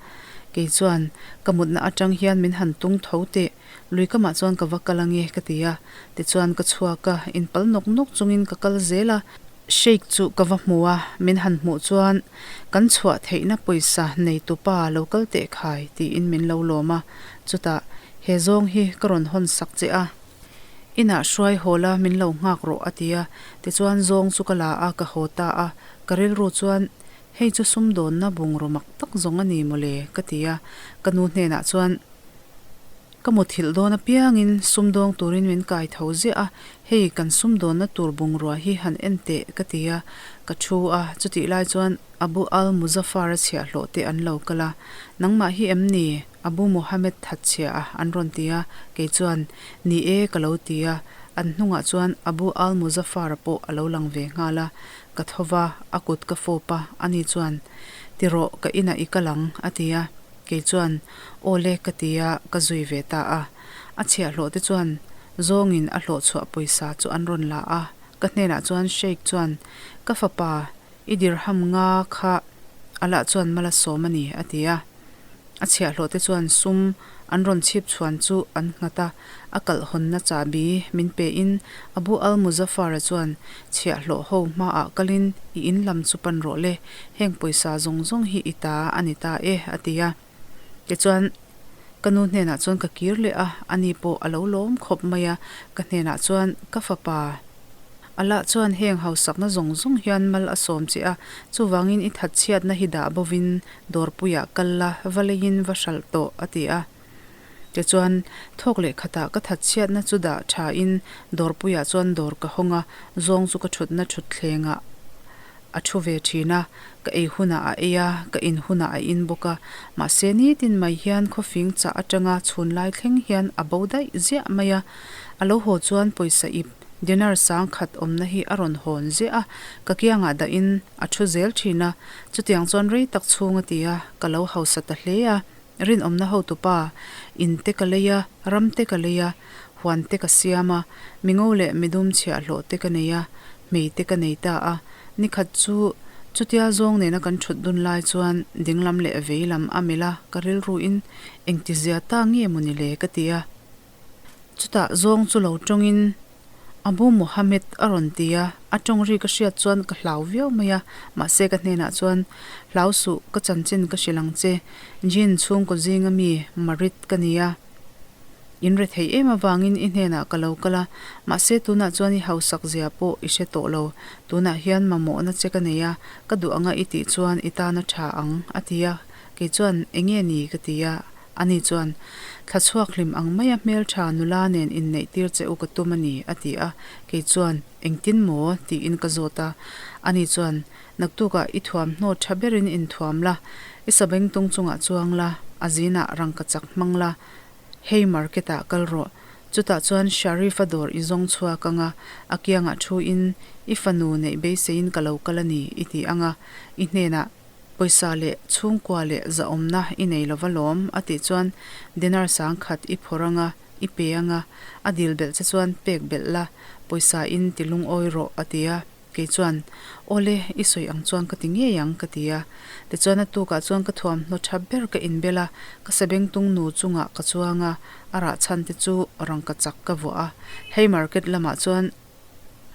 Speaker 1: Kei chuan, Ka mutna atang hian min han tung tho teh, lui kamah chuan ka va kal ange, ka ti a. Tichuan ka chhuak a, inpal nawk nawk chungin ka kal zel a. Sheikh chu ka va hmu a, min han hmuh chuan, Kan chhuah theihna pawisa nei tupa lo kal teh khai, tiin min lo lawm a. Chutah, He zawng hi ka rawn hawn sak che a. Inah hruai haw la min lo nghak rawh a ti a, tichuan zawng chu ka la a, ka haw ta a, ka rilru chuan hei chu sumdawnna bungraw mak tak zawng a ni mawle ka ti a, ka nu hnenah chuan ka muthilh dawn apiangin sumdawng turin min kai tho ziah a, hei kan sumdawnna tur bungrua hi han en teh ka ti a, ka thu a, chutih lai chuan Abu al-Muzaffar-a chhiahhlawh te an lo kal a, nangmah hi em ni? Abu Mohammed thatchhia a an rawn ti a, kei chuan, Ni e, ka lo ti a. An hnungah chuan Abu al-Muzaffar-a pawh a lo lang ve nghal a. Ka tho va, a kut ka fawp a, ani chuan, Ti rawh, ka inah i kal ang, a ti a. Kei chuan, Aw le, ka ti a, ka zui ve ta a. A chhiahhlawh te chuan zawngin a hlawhchhuah pawisa chu an rawn la a. Ka hnenah chuan Sheikh chuan, Ka fapa, I dirham nga kha Allah chuan mal a sawm a ni, a ti a. A chhiahhlawhte chuan sum an rawn chhip chhuan chu an nghat a, a kalh hawnna chahbi min pein Abu al-Muzaffar-a chuan chhiahhlawh ho hmaah kalin i in lam chu pan rawh le, heng pawisa zawng zawng hi i ta a ni ta e, a ti a. Tichuan, ka nu hnenah chuan ka kir leh a, ani pawh a lo lawm khawp mai a, ka hnenah chuan, Ka fapa, Allah chuan heng hausakna zawng zawng hian mal a sawm che a, chuvangin i thatchhiatna hi dah bovin dawrpuiah kal la, va leiin va hralh tawh, a ti a. Tichuan, thawk leh khatah ka thatchhiatna chu dah thain dawrpuiah chuan dawr ka hawng a, zawng chu ka thutna thutthlengah a thu ve thin a, ka ei hunah a ei a, ka in hunah a in bawk a. Mahse, nitin mai hian khawfing chah atanga chhunlai thleng hian a bo daih ziah mai a. A lo haw chuan pawisa ip dinar 10,000 awmna hi a rawn hawn ziah a, ka kiangah dahin a thu zel thin a. Chutiang chuan rei tak chhung a ti a, ka lo hausa ta hle a. Rinawmna hotupa, in te ka lei a, ram te ka lei a, huan te ka siam a, mingo leh midum chhiahhlawh te ka nei a, hmei te ka nei ta a. Nikhat chu chutia zawng nena kan thut dun lai chuan dinglam leh veilam a melh a, ka rilruin engtizia ta nge maw ni le ka ti a. Chutah zawng chu lo tawngin Abu Mohammed a rawn ti a, a tawng ri ka hriat chuan ka hlau viau mai a, mahse ka hnenah chuan, Hlau suh, ka chanchin ka hrilh ang che, Jinn chhungkaw zinga mi Marid ka ni a. In rethei em avangin i hnenah ka lo kal a, mahse tunah chuan i hausak zia pawh i hre tawh lo. Tunah hian mamawhna che ka nei a, ka duh anga i tih chuan i tan a tha ang, a ti a. Kei chuan, Enge ni? ka ti a. Ani chuan, Thla chhuak hlim ang maia hmeltha nula nen inneih tir che u ka tum a ni, a ti a. Kei chuan, Engtin maw? tiin ka zawt a. Ani chuan, Naktukah i thuamhnaw tha berin inthuam la, i sabengtung chungah chuang la, a zinah rangkachak hmang la, Hei market ah kal rawh. Chutah chuan Sharif-a dawr i zawng chhuak ang a, a kiangah thu in i fanu neih beiseiin ka lo kal a ni i ti ang a, i hnenah pawisa leh chhungkua leh zahawmna i nei lova lawm a tih chuan dinar sangkhat i phawrh ang a, i pe ang a, a dil belh che chuan pek belh la, pawisa in ti lungawi rawh a ti a. Kei chuan, Awle, i sawi ang chuan ka ti ngei ang, ka ti a. Tichuan a tukah chuan ka thuamhnaw tha ber ka inbel a, ka sabengtung nu chungah ka chuang a, a rah chhan te chu rangkachak ka vuah a. Hei market lamah chuan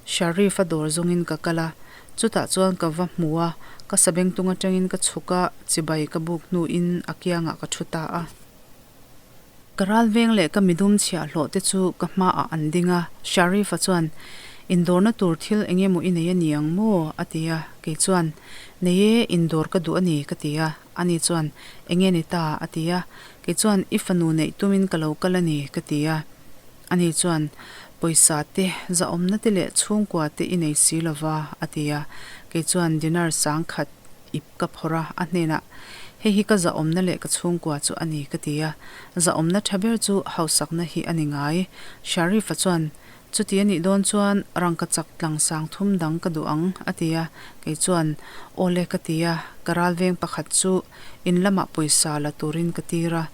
Speaker 1: Sharif-a dawr zawngin ka kal a, chutah chuan ka va hmu a, ka sabengtung atangin ka chhuk a, chibai ka buk hnuin a kiangah ka thu ta a. Ka ralveng leh ka midum chhiahhlawh te chu ka hmaah an ding a, Sharif-a chuan, Indawrna tur thil eng emaw i nei a ni ang maw? a ti a, kei chuan, Nei e, indawr ka duh a ni, ka ti a, ani chuan, Enge ni ta? a ti a, kei chuan, I fanu neih tumin ka lo kal a ni, ka ti a, ani chuan, Pawisa te, zahawmna te leh chhungkua te i nei si lova, a ti a, kei chuan, Dinar sangkhat ip ka phawrh a, a hnenah, Hei hi ka zahawmna leh ka chhungkua chu a ni, ka ti a. Zahawmna tha ber chu hausakna hi a ni ngai. Sharif-a chuan, Chuti a nih dawn chuan rangkachak tlang sang thum dang ka duh ang, a ti a. Kei chuan, Awle, ka ti a. Ka ralveng pakhat chu in lamah pawisa la turin ka tir a.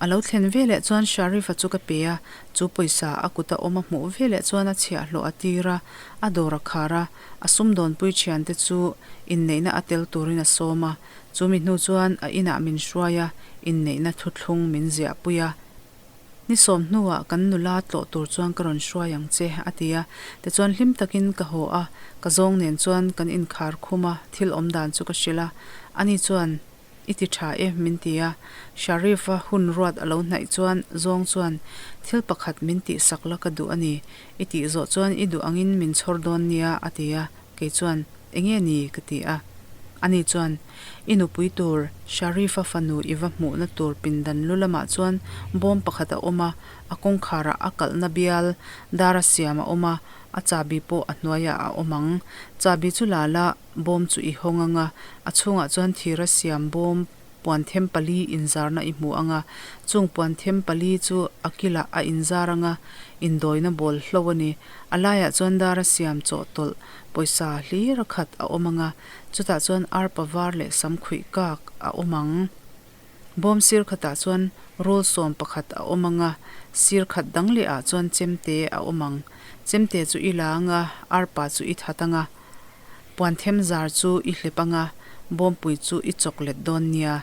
Speaker 1: A lo thlen veleh chuan Sharif-a chu ka pe a, chu pawisa a kuta awm a hmuh veleh chuan a chhiahhlawh a tir a, a dawr a khar a. A sumdawnpui thiante chu inneihna a tel turin a sawm a, chu mi hnu chuan a inah min hruai a, inneihna thuthlung min ziahpui a. Ni sawm hnuah kan nula tlawh tur chuan ka rawn hruai ang che, a ti a. Tichuan hlim takin ka haw a, ka zawng nen chuan kan inkhar khum a, thil awm dan chu ka hrilh a. Ani chuan. I ti tha e, min ti a. Sharif-a hun ruat a lo hnaih chuan zawng chuan thil pakhat min tihsak la ka duh a ni. I tih zawh chuan i duh angin min chhawr dawn nia, a ti a. Kei chuan, Enge ni? ka ti a. Ani chuan, I nupui tur, Sharif-a fanu i va hmuhna tur pindan lu lamah chuan bawm pakhat a awm a, a kawngkharah a kalhna bial dara siam a awm a, a chahbi pawh a hnuaiah a awm ang. Chahbi chu la la, Bawm chu i hawng ang a, a chhungah chuan thira siam bawm puanthem pali inzarna i hmu ang a, chung puanthem pali chu a kilah a inzar ang a, indawina bawl hlo a ni. A laiah chuan dara siam chawhtawlh pawisa hlir a khat a awm ang a, chutah chuan arpa var leh samkhuih kak a awm ang. Bawm sir khatah chuan rul sawm pakhat a awm ang a, sir khat dang lehah chuan chemte a awm ang. Chemte chu i la ang a, arpa chu i that ang a. Puanthem zar chu i hlep ang a, bawmpui chu i chawk let dawn nia.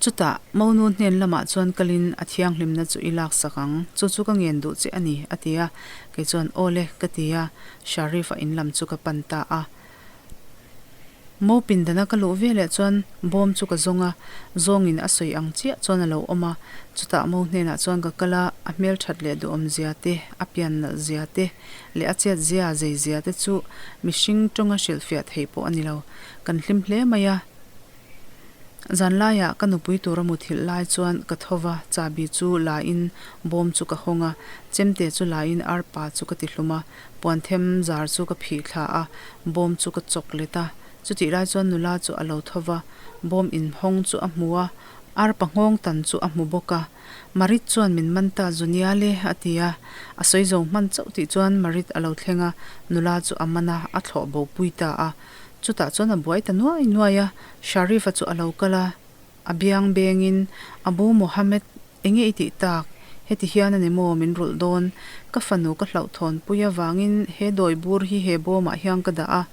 Speaker 1: Chutah, Monu hnen lamah chuan kalin a thianghlimna chu i laksak ang, chu chu ka ngen duh che a ni, a ti a. Kei chuan, Aw le, ka ti a, Sharif-a in lam chu ka pan ta a. Mo pindana ka luh veleh chuan bawm chu ka zawng a, zawngin a sawi ang chiah chuan a lo awm a. Chutah mo hnenah chuan ka kal a, a hmelthat leh duhawm zia te, a pian nalh zia te leh a chet zia zei zia te chu mihring tawnga hrilhfiah theih pawh a ni lo. Kan hlim hle mai a. Zanlaiah ka nupui tura muthilh lai chuan ka tho va, chahbi chu la in bawm chu ka hawng a, chemte chu la in arpa chu ka ti hlum a, puanthem zar chu ka phih thla a, bawm chu ka chawk let a. Chutih lai chuan nula chu a lo tho va, bawm inhawng chu a hmu a, arpa nghawng tan chu a hmu bawk a. Marit chuan min man ta zu nia le, a ti a. A sawi zo hman chauh tih chuan Marit a lo thleng a, nula chu a man a, a thlawh bo pui ta a. Chutah chuan a buai ta nuai nuai a, Sharif-a chu a lo kal a, a biang bengin, Abu Mohammed, enge i tih tak? Heti hian a ni maw min rulh dawn? Ka fanu ka hlauhthawn pui avangin he dawi bur hi he bawmah hian ka dah a.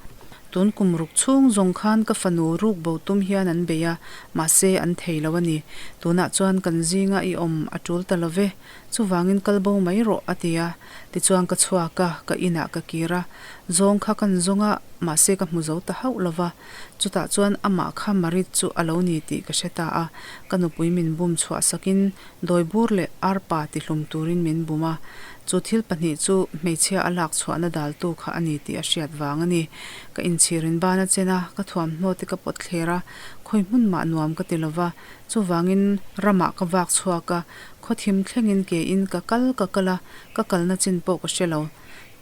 Speaker 1: Tun kum ruk chhung zawng khan ka fanu ruk bo tum hian an bei a, mahse an thei lo a ni. Tunah chuan kan zinga i awm a tul ta lo ve. Chuvangin kal bo mai rawh, a ti a. Tichuan ka chhuak a, ka inah ka kir a. Zawng kha kan zawng a, mahse ka hmu zo ta hauh lo va. Chutah chuan amah kha Marit chu a lo ni tih ka hre ta a. Ka nupui min bum chhuah sakin dawibur leh arpa tihlum turin min bum a. Chu thil pahnih chu hmeichhia a lak chhuahna daltu kha a ni tih a hriat vang a ni. Ka inchhirin ban a chen a, ka thuamhnaw te ka pawt thler a, khawi hmun mah nuam ka ti lo va. Chuvangin ramah ka vak chhuak a, khawthim thlengin ke in ka kal ka kal a, ka kalna chin pawh ka hre lo.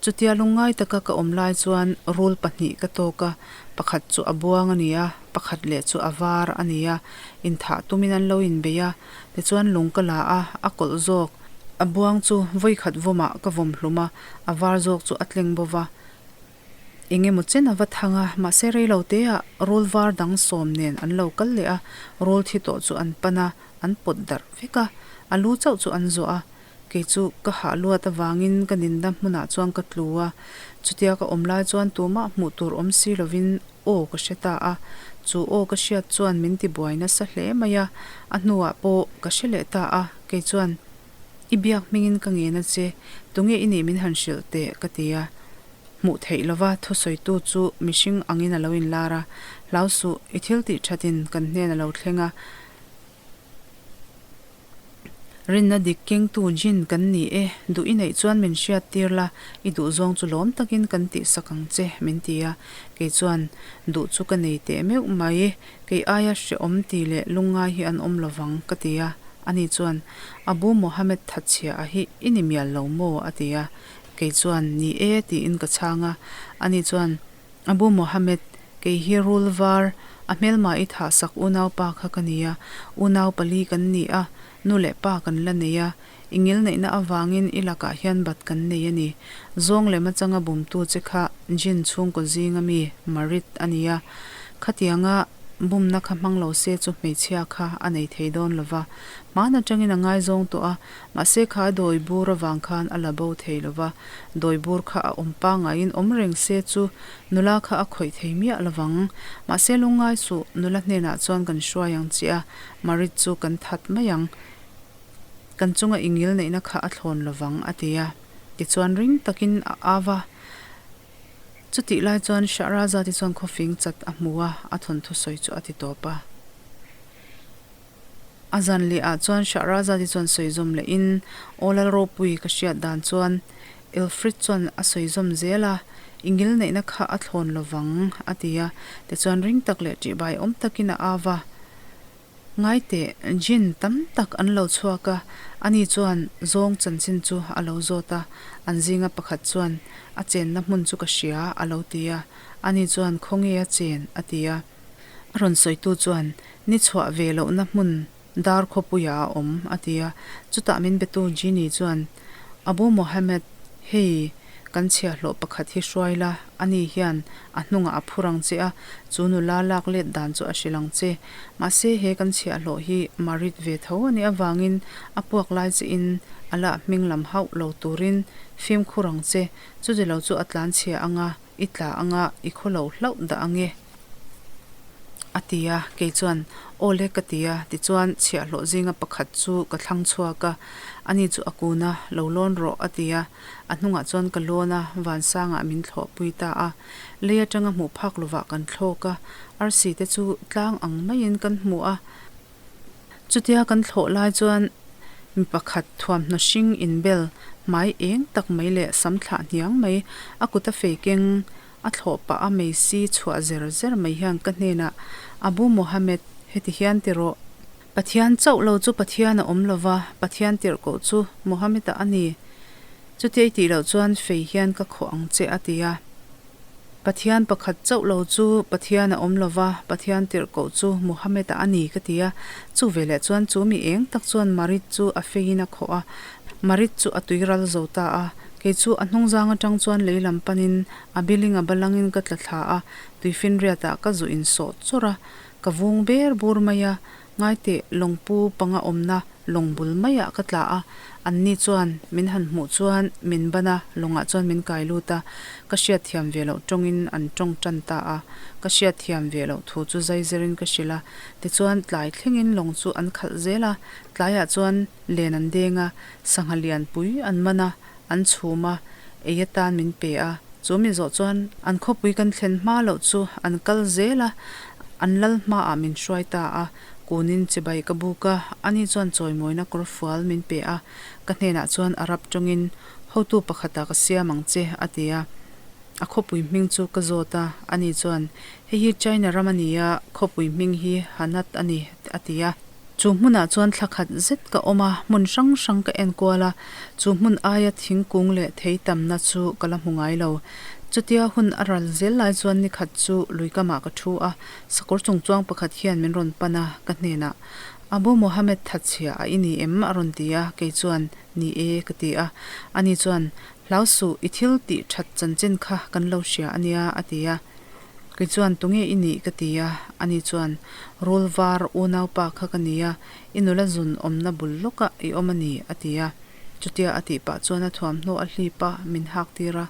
Speaker 1: Chutia lungngai taka ka awm lai chuan rul pahnih ka tawk a, pakhat chu a buang a ni a, pakhat leh chu a var a ni a, inthah tumin an lo inbei a, tichuan lung ka la a, a kawlh zawk. A buang chu vawikhat vawmah ka vawm hlum a, a var zawk chu a tleng bo va. Eng emaw chen a va thang a, mahse rei lo teah rul var dang sawm nen an lo kal leh a, rul thi tawh chu an pan a, an pawt darh vek a, a lu chauh chu an zuah a. Kei chu ka hah luat avangin ka ninna hmunah chuan ka tlu a, chutia ka awm lai chuan tumah hmuh tur awm si lovin aw ka hre ta a, chu aw ka hriat chuan min ti buai nasa hle mai a, a hnuah pawh ka hre leh ta a, kei chuan I biak hmingin ka ngen a che, tunge i nih min han hrilh teh ka ti a, hmuh theih lova thusawitu chu mihring angin a lo inlar a, hlau suh, i thil tih thatin kan hnen a lo thleng a, Rinna dik kengtu Jin kan ni e, duh i neih chuan min hriat tir la, i duh zawng chu lawm takin kan tihsak ang che, min ti a. Kei chuan, Duh chu ka nei teh meuh mai, kei aia hrehawm ti leh lungngai hi an awm lovang, ka ti a. Ani chuan, Abu Mohammed thatchhia a hi i ni mial lo maw? a ti a. Kei chuan, Ni e, tiin ka chhang a. Ani chuan, Abu Mohammed, kei hi rul var, a hmelma i thah sak unaupa kha ka ni a, unau pali kan ni a, nu leh pa kan la nei a, i ngilneihna avangin i lakah hian bat kan nei a ni. Zawng lem atanga bumtu che kha Jinn chhungkaw zinga mi Marid a ni a, khatianga bumna kha hmang lo se chu hmeichhia kha a nei thei dawn lo va, hmaan atangin a ngaizawng tawh a, mahse kha a dawi bur avang khan a la bo thei lo va. Dawibur kha a awm pangaiin awm reng se chu nula kha a khawih thei miah lovang. Mahse lungngai suh, nula hnenah chuan kan hruai ang che a, Marit chu kan that mai ang. Kan chunga i ngil neihna kha a thlawn lovang, a ti a. Tichuan ring takin a au a. Chutih lai chuan Shahrazad-i chuan khawfing chat a hmu a, a thawnthu sawi chu a ti tawp a. A zan leh ah chuan Shahrazad-i chuan sawi zawm leh in, Aw Lalropui ka hriat dan chuan Ilfrid chuan a sawi zawm zel a, i ngil neihna kha a thlawn lo vang, a ti a. Tichuan ring tak leh ṭihbai awm takin a au a, Ngai teh, Jinn tam tak an lo chhuak a, ani chuan zawng chanchin chu a lo zawt a, an zinga pakhat chuan a chenna hmun chu ka hria, a lo ti a. Ani chuan khawnge a chen? a ti a. A rawn sawitu chuan, Ni chhuah ve lohna hmun dar khawpuiah a awm, a ti a. Chutah min betu Genie chuan, Abu Mohammed, hei kan chhiahhlawh pakhat hi hruai la, ani hian a hnungah a phur ang che a, chu nula lak let dan chu a hrilh ang che. Mahse he kan chhiahhlawh hi Marid ve tho a nih avangin a puak lai che in a lah hming lam hauh lo turin fimkhur ang che, chutilo chu a tlanchhia anga I tla anga i khaw lo hlauh dah ange? A ti a, kei chuan, Aw le ka ti a, tichuan chhiahhlawh zinga pakhat chu ka thlang chhuak a, ani chu a kun a, lo lawn rawh a ti a, a hnungah chuan ka lawn a, vansangah min thlawhpui ta a, lei atanga hmuh phak lovah kan thlawk a, arsi te chu tlang ang maiin kan hmu a. Chutia kan thlawh lai chuan mi pakhat thuamhnaw hring inbel hmai eng tak mai leh sam thlah hniang mai a kut a fei keng a thlawh pah a meisi chhuah zer zer mai hian ka hnenah Abu Mohammed heti hian ti rawh. Pathian chauh lo chu Pathian a awm lova, Pathian tirhkoh chu Mohammed-a a ni. Chutia i tih loh chuan fei hian ka khawh ang che a ti a. Pathian pakhat chauh lo chu Pathian a awm lo va, Pathian tirhkoh chu Muhammad-a a ni ka ti a. Chu veleh chuan chu mi eng tak chuan Marid chu a feiin a khawh a, Marid chu a tui ral zo ta a. Kei chu a hnungzang atang chuan lei lam panin a biling a balangin ka tla thla a, tuifinriatah ka zu insawh chawrh a, ka vung ber bur mai a. Ngaiteh, lawngpu panga awmna. Lawng bul maiah ka tla a, anni chuan min han hmuh chuan min ban a, lawngah chuan min kai lut a, ka hriatthiam ve loh tawngin an tawng tan ta a, ka hriatthiam ve loh thu chu zai zirin ka hrilh a, tichuan tlai thlengin lawng chu an khalh zel a, tlaiah chuan len an deng a, sangha lianpui an man a, an chhum a, ei atan min pe a, chu mi zawh chuan an khawpui kan thlen hma loh chu an kal zel a, an lal hmaah min hruai ta a, kunin chibai ka buk a, ani chuan chawimawina kawr fual min pe a, ka hnenah chuan Arab tawngin hotu pakhatah ka siam ang che a ti a, a khawpui hming chu ka zawt a, ani chuan hei hi China ram a ni a, khawpui hming hi Hanat a ni a ti a. Chu hmunah chuan thla khat zet ka awm a, hmun hrang hrang ka en kual a, chu hmun aia thingkung leh thei tamna chu ka la hmu ngai lo. Chutia hun a ral zel lai chuan ni khat chu lui kamah ka thu a, sakawr chungchuang pakhat hian min rawn pan a, ka hnenah, Abu Mohammed thatchhia a i ni em? a rawn ti a, kei chuan, Ni e, ka ti a. Ani chuan, Hlau suh, i thil tih that chanchin kha kan lo hria a nia, a ti a. Kei chuan, Tunge i nih? ka ti a. Ani chuan, Rul var unaupa kha ka ni a, i nula zun awmna bul lawkah i awm a ni, a ti a. Chutia a tih pah chuan a thuamhnaw a hlip a, min hak tir a.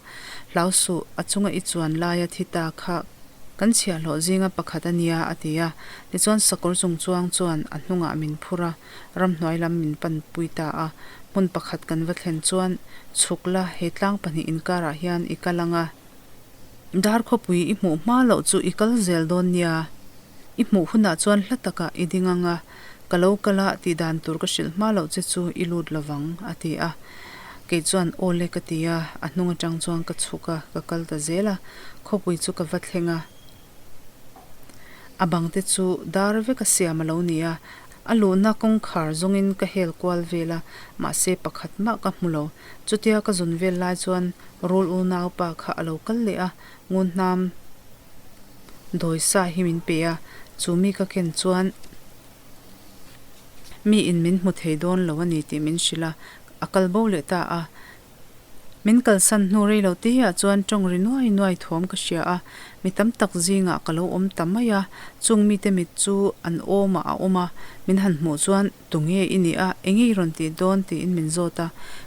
Speaker 1: Hlau suh, a chunga i chuan laia thi ta kha kan chhiahhlawh zinga pakhat a nia, a ti a. Tichuan sakawr chungchuang chuan a hnungah min phur a, ramhnuai lam min panpui ta a. Hmun pakhat kan va thlen chuan, Chhuk la, he tlang pahnih inkarah hian i kal ang a. Dar khawpui i hmuh hma loh chu i kal zel dawn nia. I hmuh hunah chuan hla takah i ding ang a, ka lo kal a tih dan tur ka hrilh hma loh che chu i lut lovang, a ti a. Kei chuan aw le ka ti a, a hnung atang chuan ka chhuk a, ka kal ta zel a. Khawpui chu ka va thleng a. A bang te chu dar vek a siam a lo ni a, a luhna kawngkhar zawngin ka hel kual vel a, mahse pakhat mah ka hmu lo. Chutia ka zun vel lai chuan rul unaupa kha a lo kal leh a, ngunhnam dawi sa hi min pe a, chu mi ka ken chuan mi in min hmu thei dawn lo a ni tih min hrilh a, a kal bo leh ta a. Min kalsan hnu rei lo te ah chuan tawng ri nuai nuai thawm ka hria a, mi tam tak zingah ka lo awm ta mai a, chung mite mit chu an awmah a awm a, min han hmuh chuan tunge i nih a, enge i rawn tih dawn tiin min zawt a,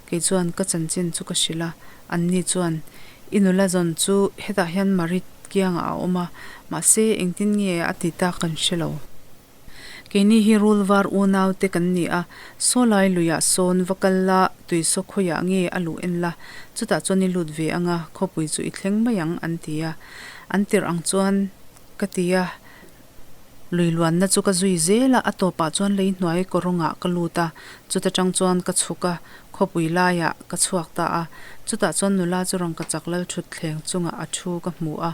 Speaker 1: kei chuan ka chanchin chu ka hrilh a, anni chuan i nula zawn chu hetah hian Marit kiangah a awm a, mahse engtin nge a ti ta kan hre lo. Keini hi rul var unau te kan ni a, Sawlai luiah sawn va kal la, tuisaw khawiah nge a luh en la, chutah chuan i lut ve ang a, khawpui chu i thleng mai ang an ti a. An tirh ang chuan ka ti a, lui luanna chu ka zui zel a, a tawpah chuan lei hnuai kawrawngah ka lut a, chuta tang chuan ka chhuk a, khawpui laiah ka chhuak ta a, chutah chuan nula chu rangkachak lal thutthleng chungah a thu ka hmu a,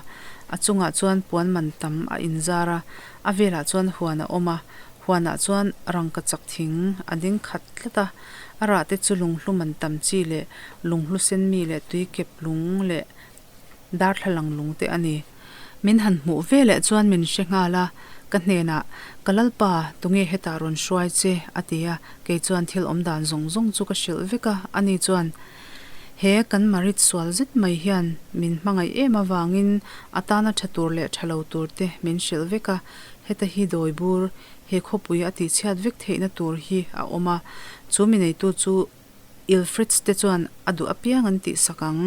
Speaker 1: a chungah chuan puan man tam a inzar a, A velah chuan huan a awm a, huanah chuan rangkachak thing a ding khat tlat a, a rah te chu lunghlu man tam chi leh lunghlu sen mi leh tuikep lung leh darthlalang lung te a ni. Min han hmuh ve leh chuan min hre nghal a, ka hnenah, Ka Lalpa, tunge hetah rawn hruai che? a ti a, kei chuan thil awm dan zawng zawng chu ka hrilh vek a, ani chuan, He kan marit sual zet mai hian min hmangaih em avangin a tana tha tur leh tha lo tur te min hrilh vek a, heta hi dawi bur he khawpui a tihchhiat vek theihna tur hi a awm a, chu mi neitu chu Ilfrits te chuan a duh apiang an tihsak ang.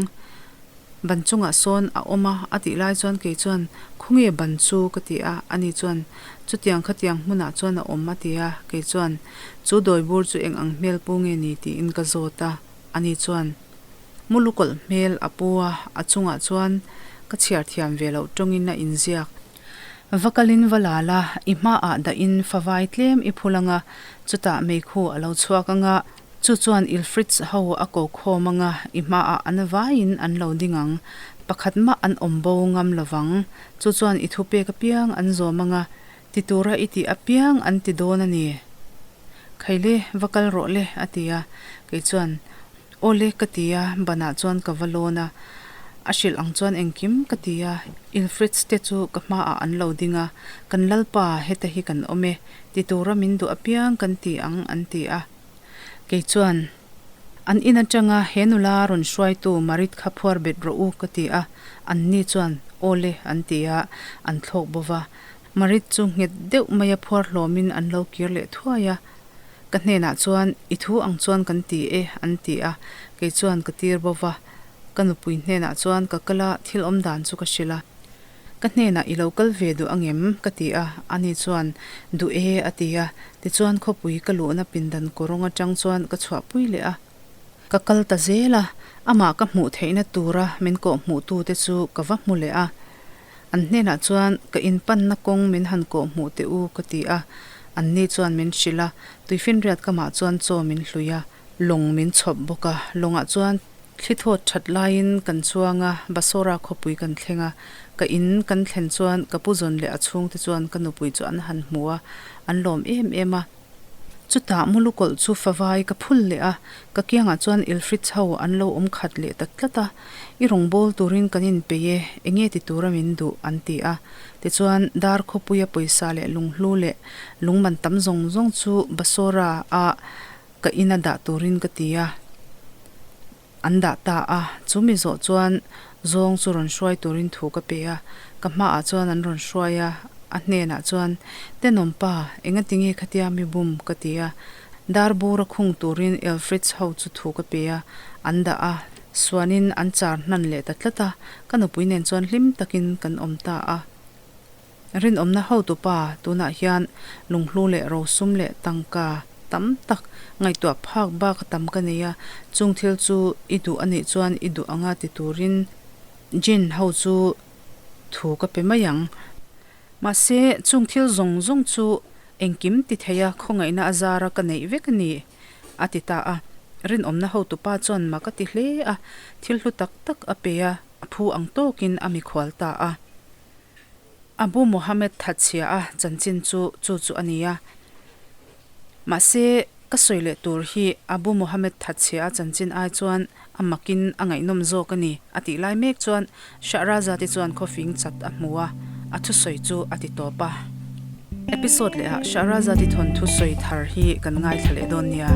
Speaker 1: Ban chungah sawn a awm a, a tih lai chuan kei chuan khawnge ban chu ka ti a, ani chuan chutiang khatiang hmunah chuan a awm a ti a, kei chuan chu dawi bur chu eng ang hmel pu nge ni tiin ka zawt a. Ani chuan mu lukawlh hmel a pu a, a chungah chuan ka chhiar thiam ve loh tawngin a inziak. Va kalin va la la, i hmaah dahin favai tlem i phul anga, chutah meikhu a lo chhuak anga, chu chuan Ilfrits ho a ko khawm anga, i hmaah an vaiin an lo ding ang, pakhat mah an awm bo ngam lovang, chu chuan i thupek apiang an zawm anga, Ti tura i tih apiang an ti dawn a ni. Khaile, va kal rawh le, a ti a. Kei chuan, Aw le, ka ti a, banah chuan ka va lawn a. A hrilh ang chuan engkim ka ti a. Ilfrits te chu ka hmaah an lo ding a, Kan Lalpa, heta hi kan awm e, ti tura min duh apiang kan ti ang, an ti a. Kei chuan, An in atanga he nula rawn hruaitu Marit kha phuar bet rawh u, ka ti a. Anni chuan, Aw le, an ti a, an thlawk bo va. Marit chu nghet deuh maia phuar hlawmin an lo kir leh thuai a. Ka hnenah chuan, I thu ang chuan kan ti e, an ti a. Kei chuan ka tir bo va. Ka nupui hnenah chuan ka kal a, thil awm dan chu ka hrilh a. Ka hnenah i lo kal ve duh angem? ka ti a, ani chuan, Duh e, a ti a. Tichuan khawpui ka luhna pindan kawrawng atang chuan ka chhuahpui leh a. Ka kal ta zel a, amah ka hmuh theihna tura min kawh hmuhtute chu ka va hmu leh a. An hnenah chuan ka inpanna kawng min han kawh hmuh teh u ka ti a, anni chuan min hrilh a, tuifinriat kamah chuan chaw min hlui a, lawng min chhawp bawk a, lawngah chuan thli thawt that laiin kan chuang a, Basora khawpui kan thleng a, ka in kan thlen chuan ka pu zawn leh a chhungte chuan ka nupui chu an han hmu a, an lawm em em a. Chutah Mulukawlh chu favai ka phul leh a, ka kiangah chuan Ilfrits ho an lo awm khat leh ta tlat a, I rawngbâwl turin kan inpeih e, enge ti tura min duh? an ti a. Tichuan, dar khawpuia pawisa leh lunghlu leh lungman tam zawng zawng chu Basora a ka ina dah turin ka ti a. An dah ta a, chu mi zawh chuan zawng chu rawn hruai turin thu ka pe a, ka hmaah chuan an rawn hruai a, a hnenah chuan, Tenawm pa, engati nge khatia mi bum? ka ti a. Dar bura khung turin Elfrids ho chu thu ka pe a, an dah a, suanin an char hnan leh ta tlat a, ka nupui nen chuan hlim takin kan awm ta a. Rinawmna hotupa tunah hian lunghlu leh rosum leh tangka tam tak ngaihtuah phak bak a tam ka nei a, chung thil chu i duh a nih chuan i duh anga ti turin Jin ho chu thu ka pe mai ang. Mahse, chung thil zawng zawng chu engkim ti theia khawngaihna a zara ka neih vek a ni, a ti ta a. Rinawmna hotupa chuan mak a ti hle a, thil hlu tak tak a pe a, a phu ang tawkin a mikhual ta a. Abu Mohammed thatchhia a chanchin chu chu chu a ni a. Mahse, ka sawi leh tur hi Abu Mohammed thatchhia a chanchin ai chuan a makin a ngaihnawm zawk a ni, a tih lai mek chuan Shahrazad-i chuan khawfing chat a hmu a, a thusawi chu a ti tawp a. Episode lehah Shahrazad-i thawnthu sawi thar hi kan ngaithla leh dawn nia.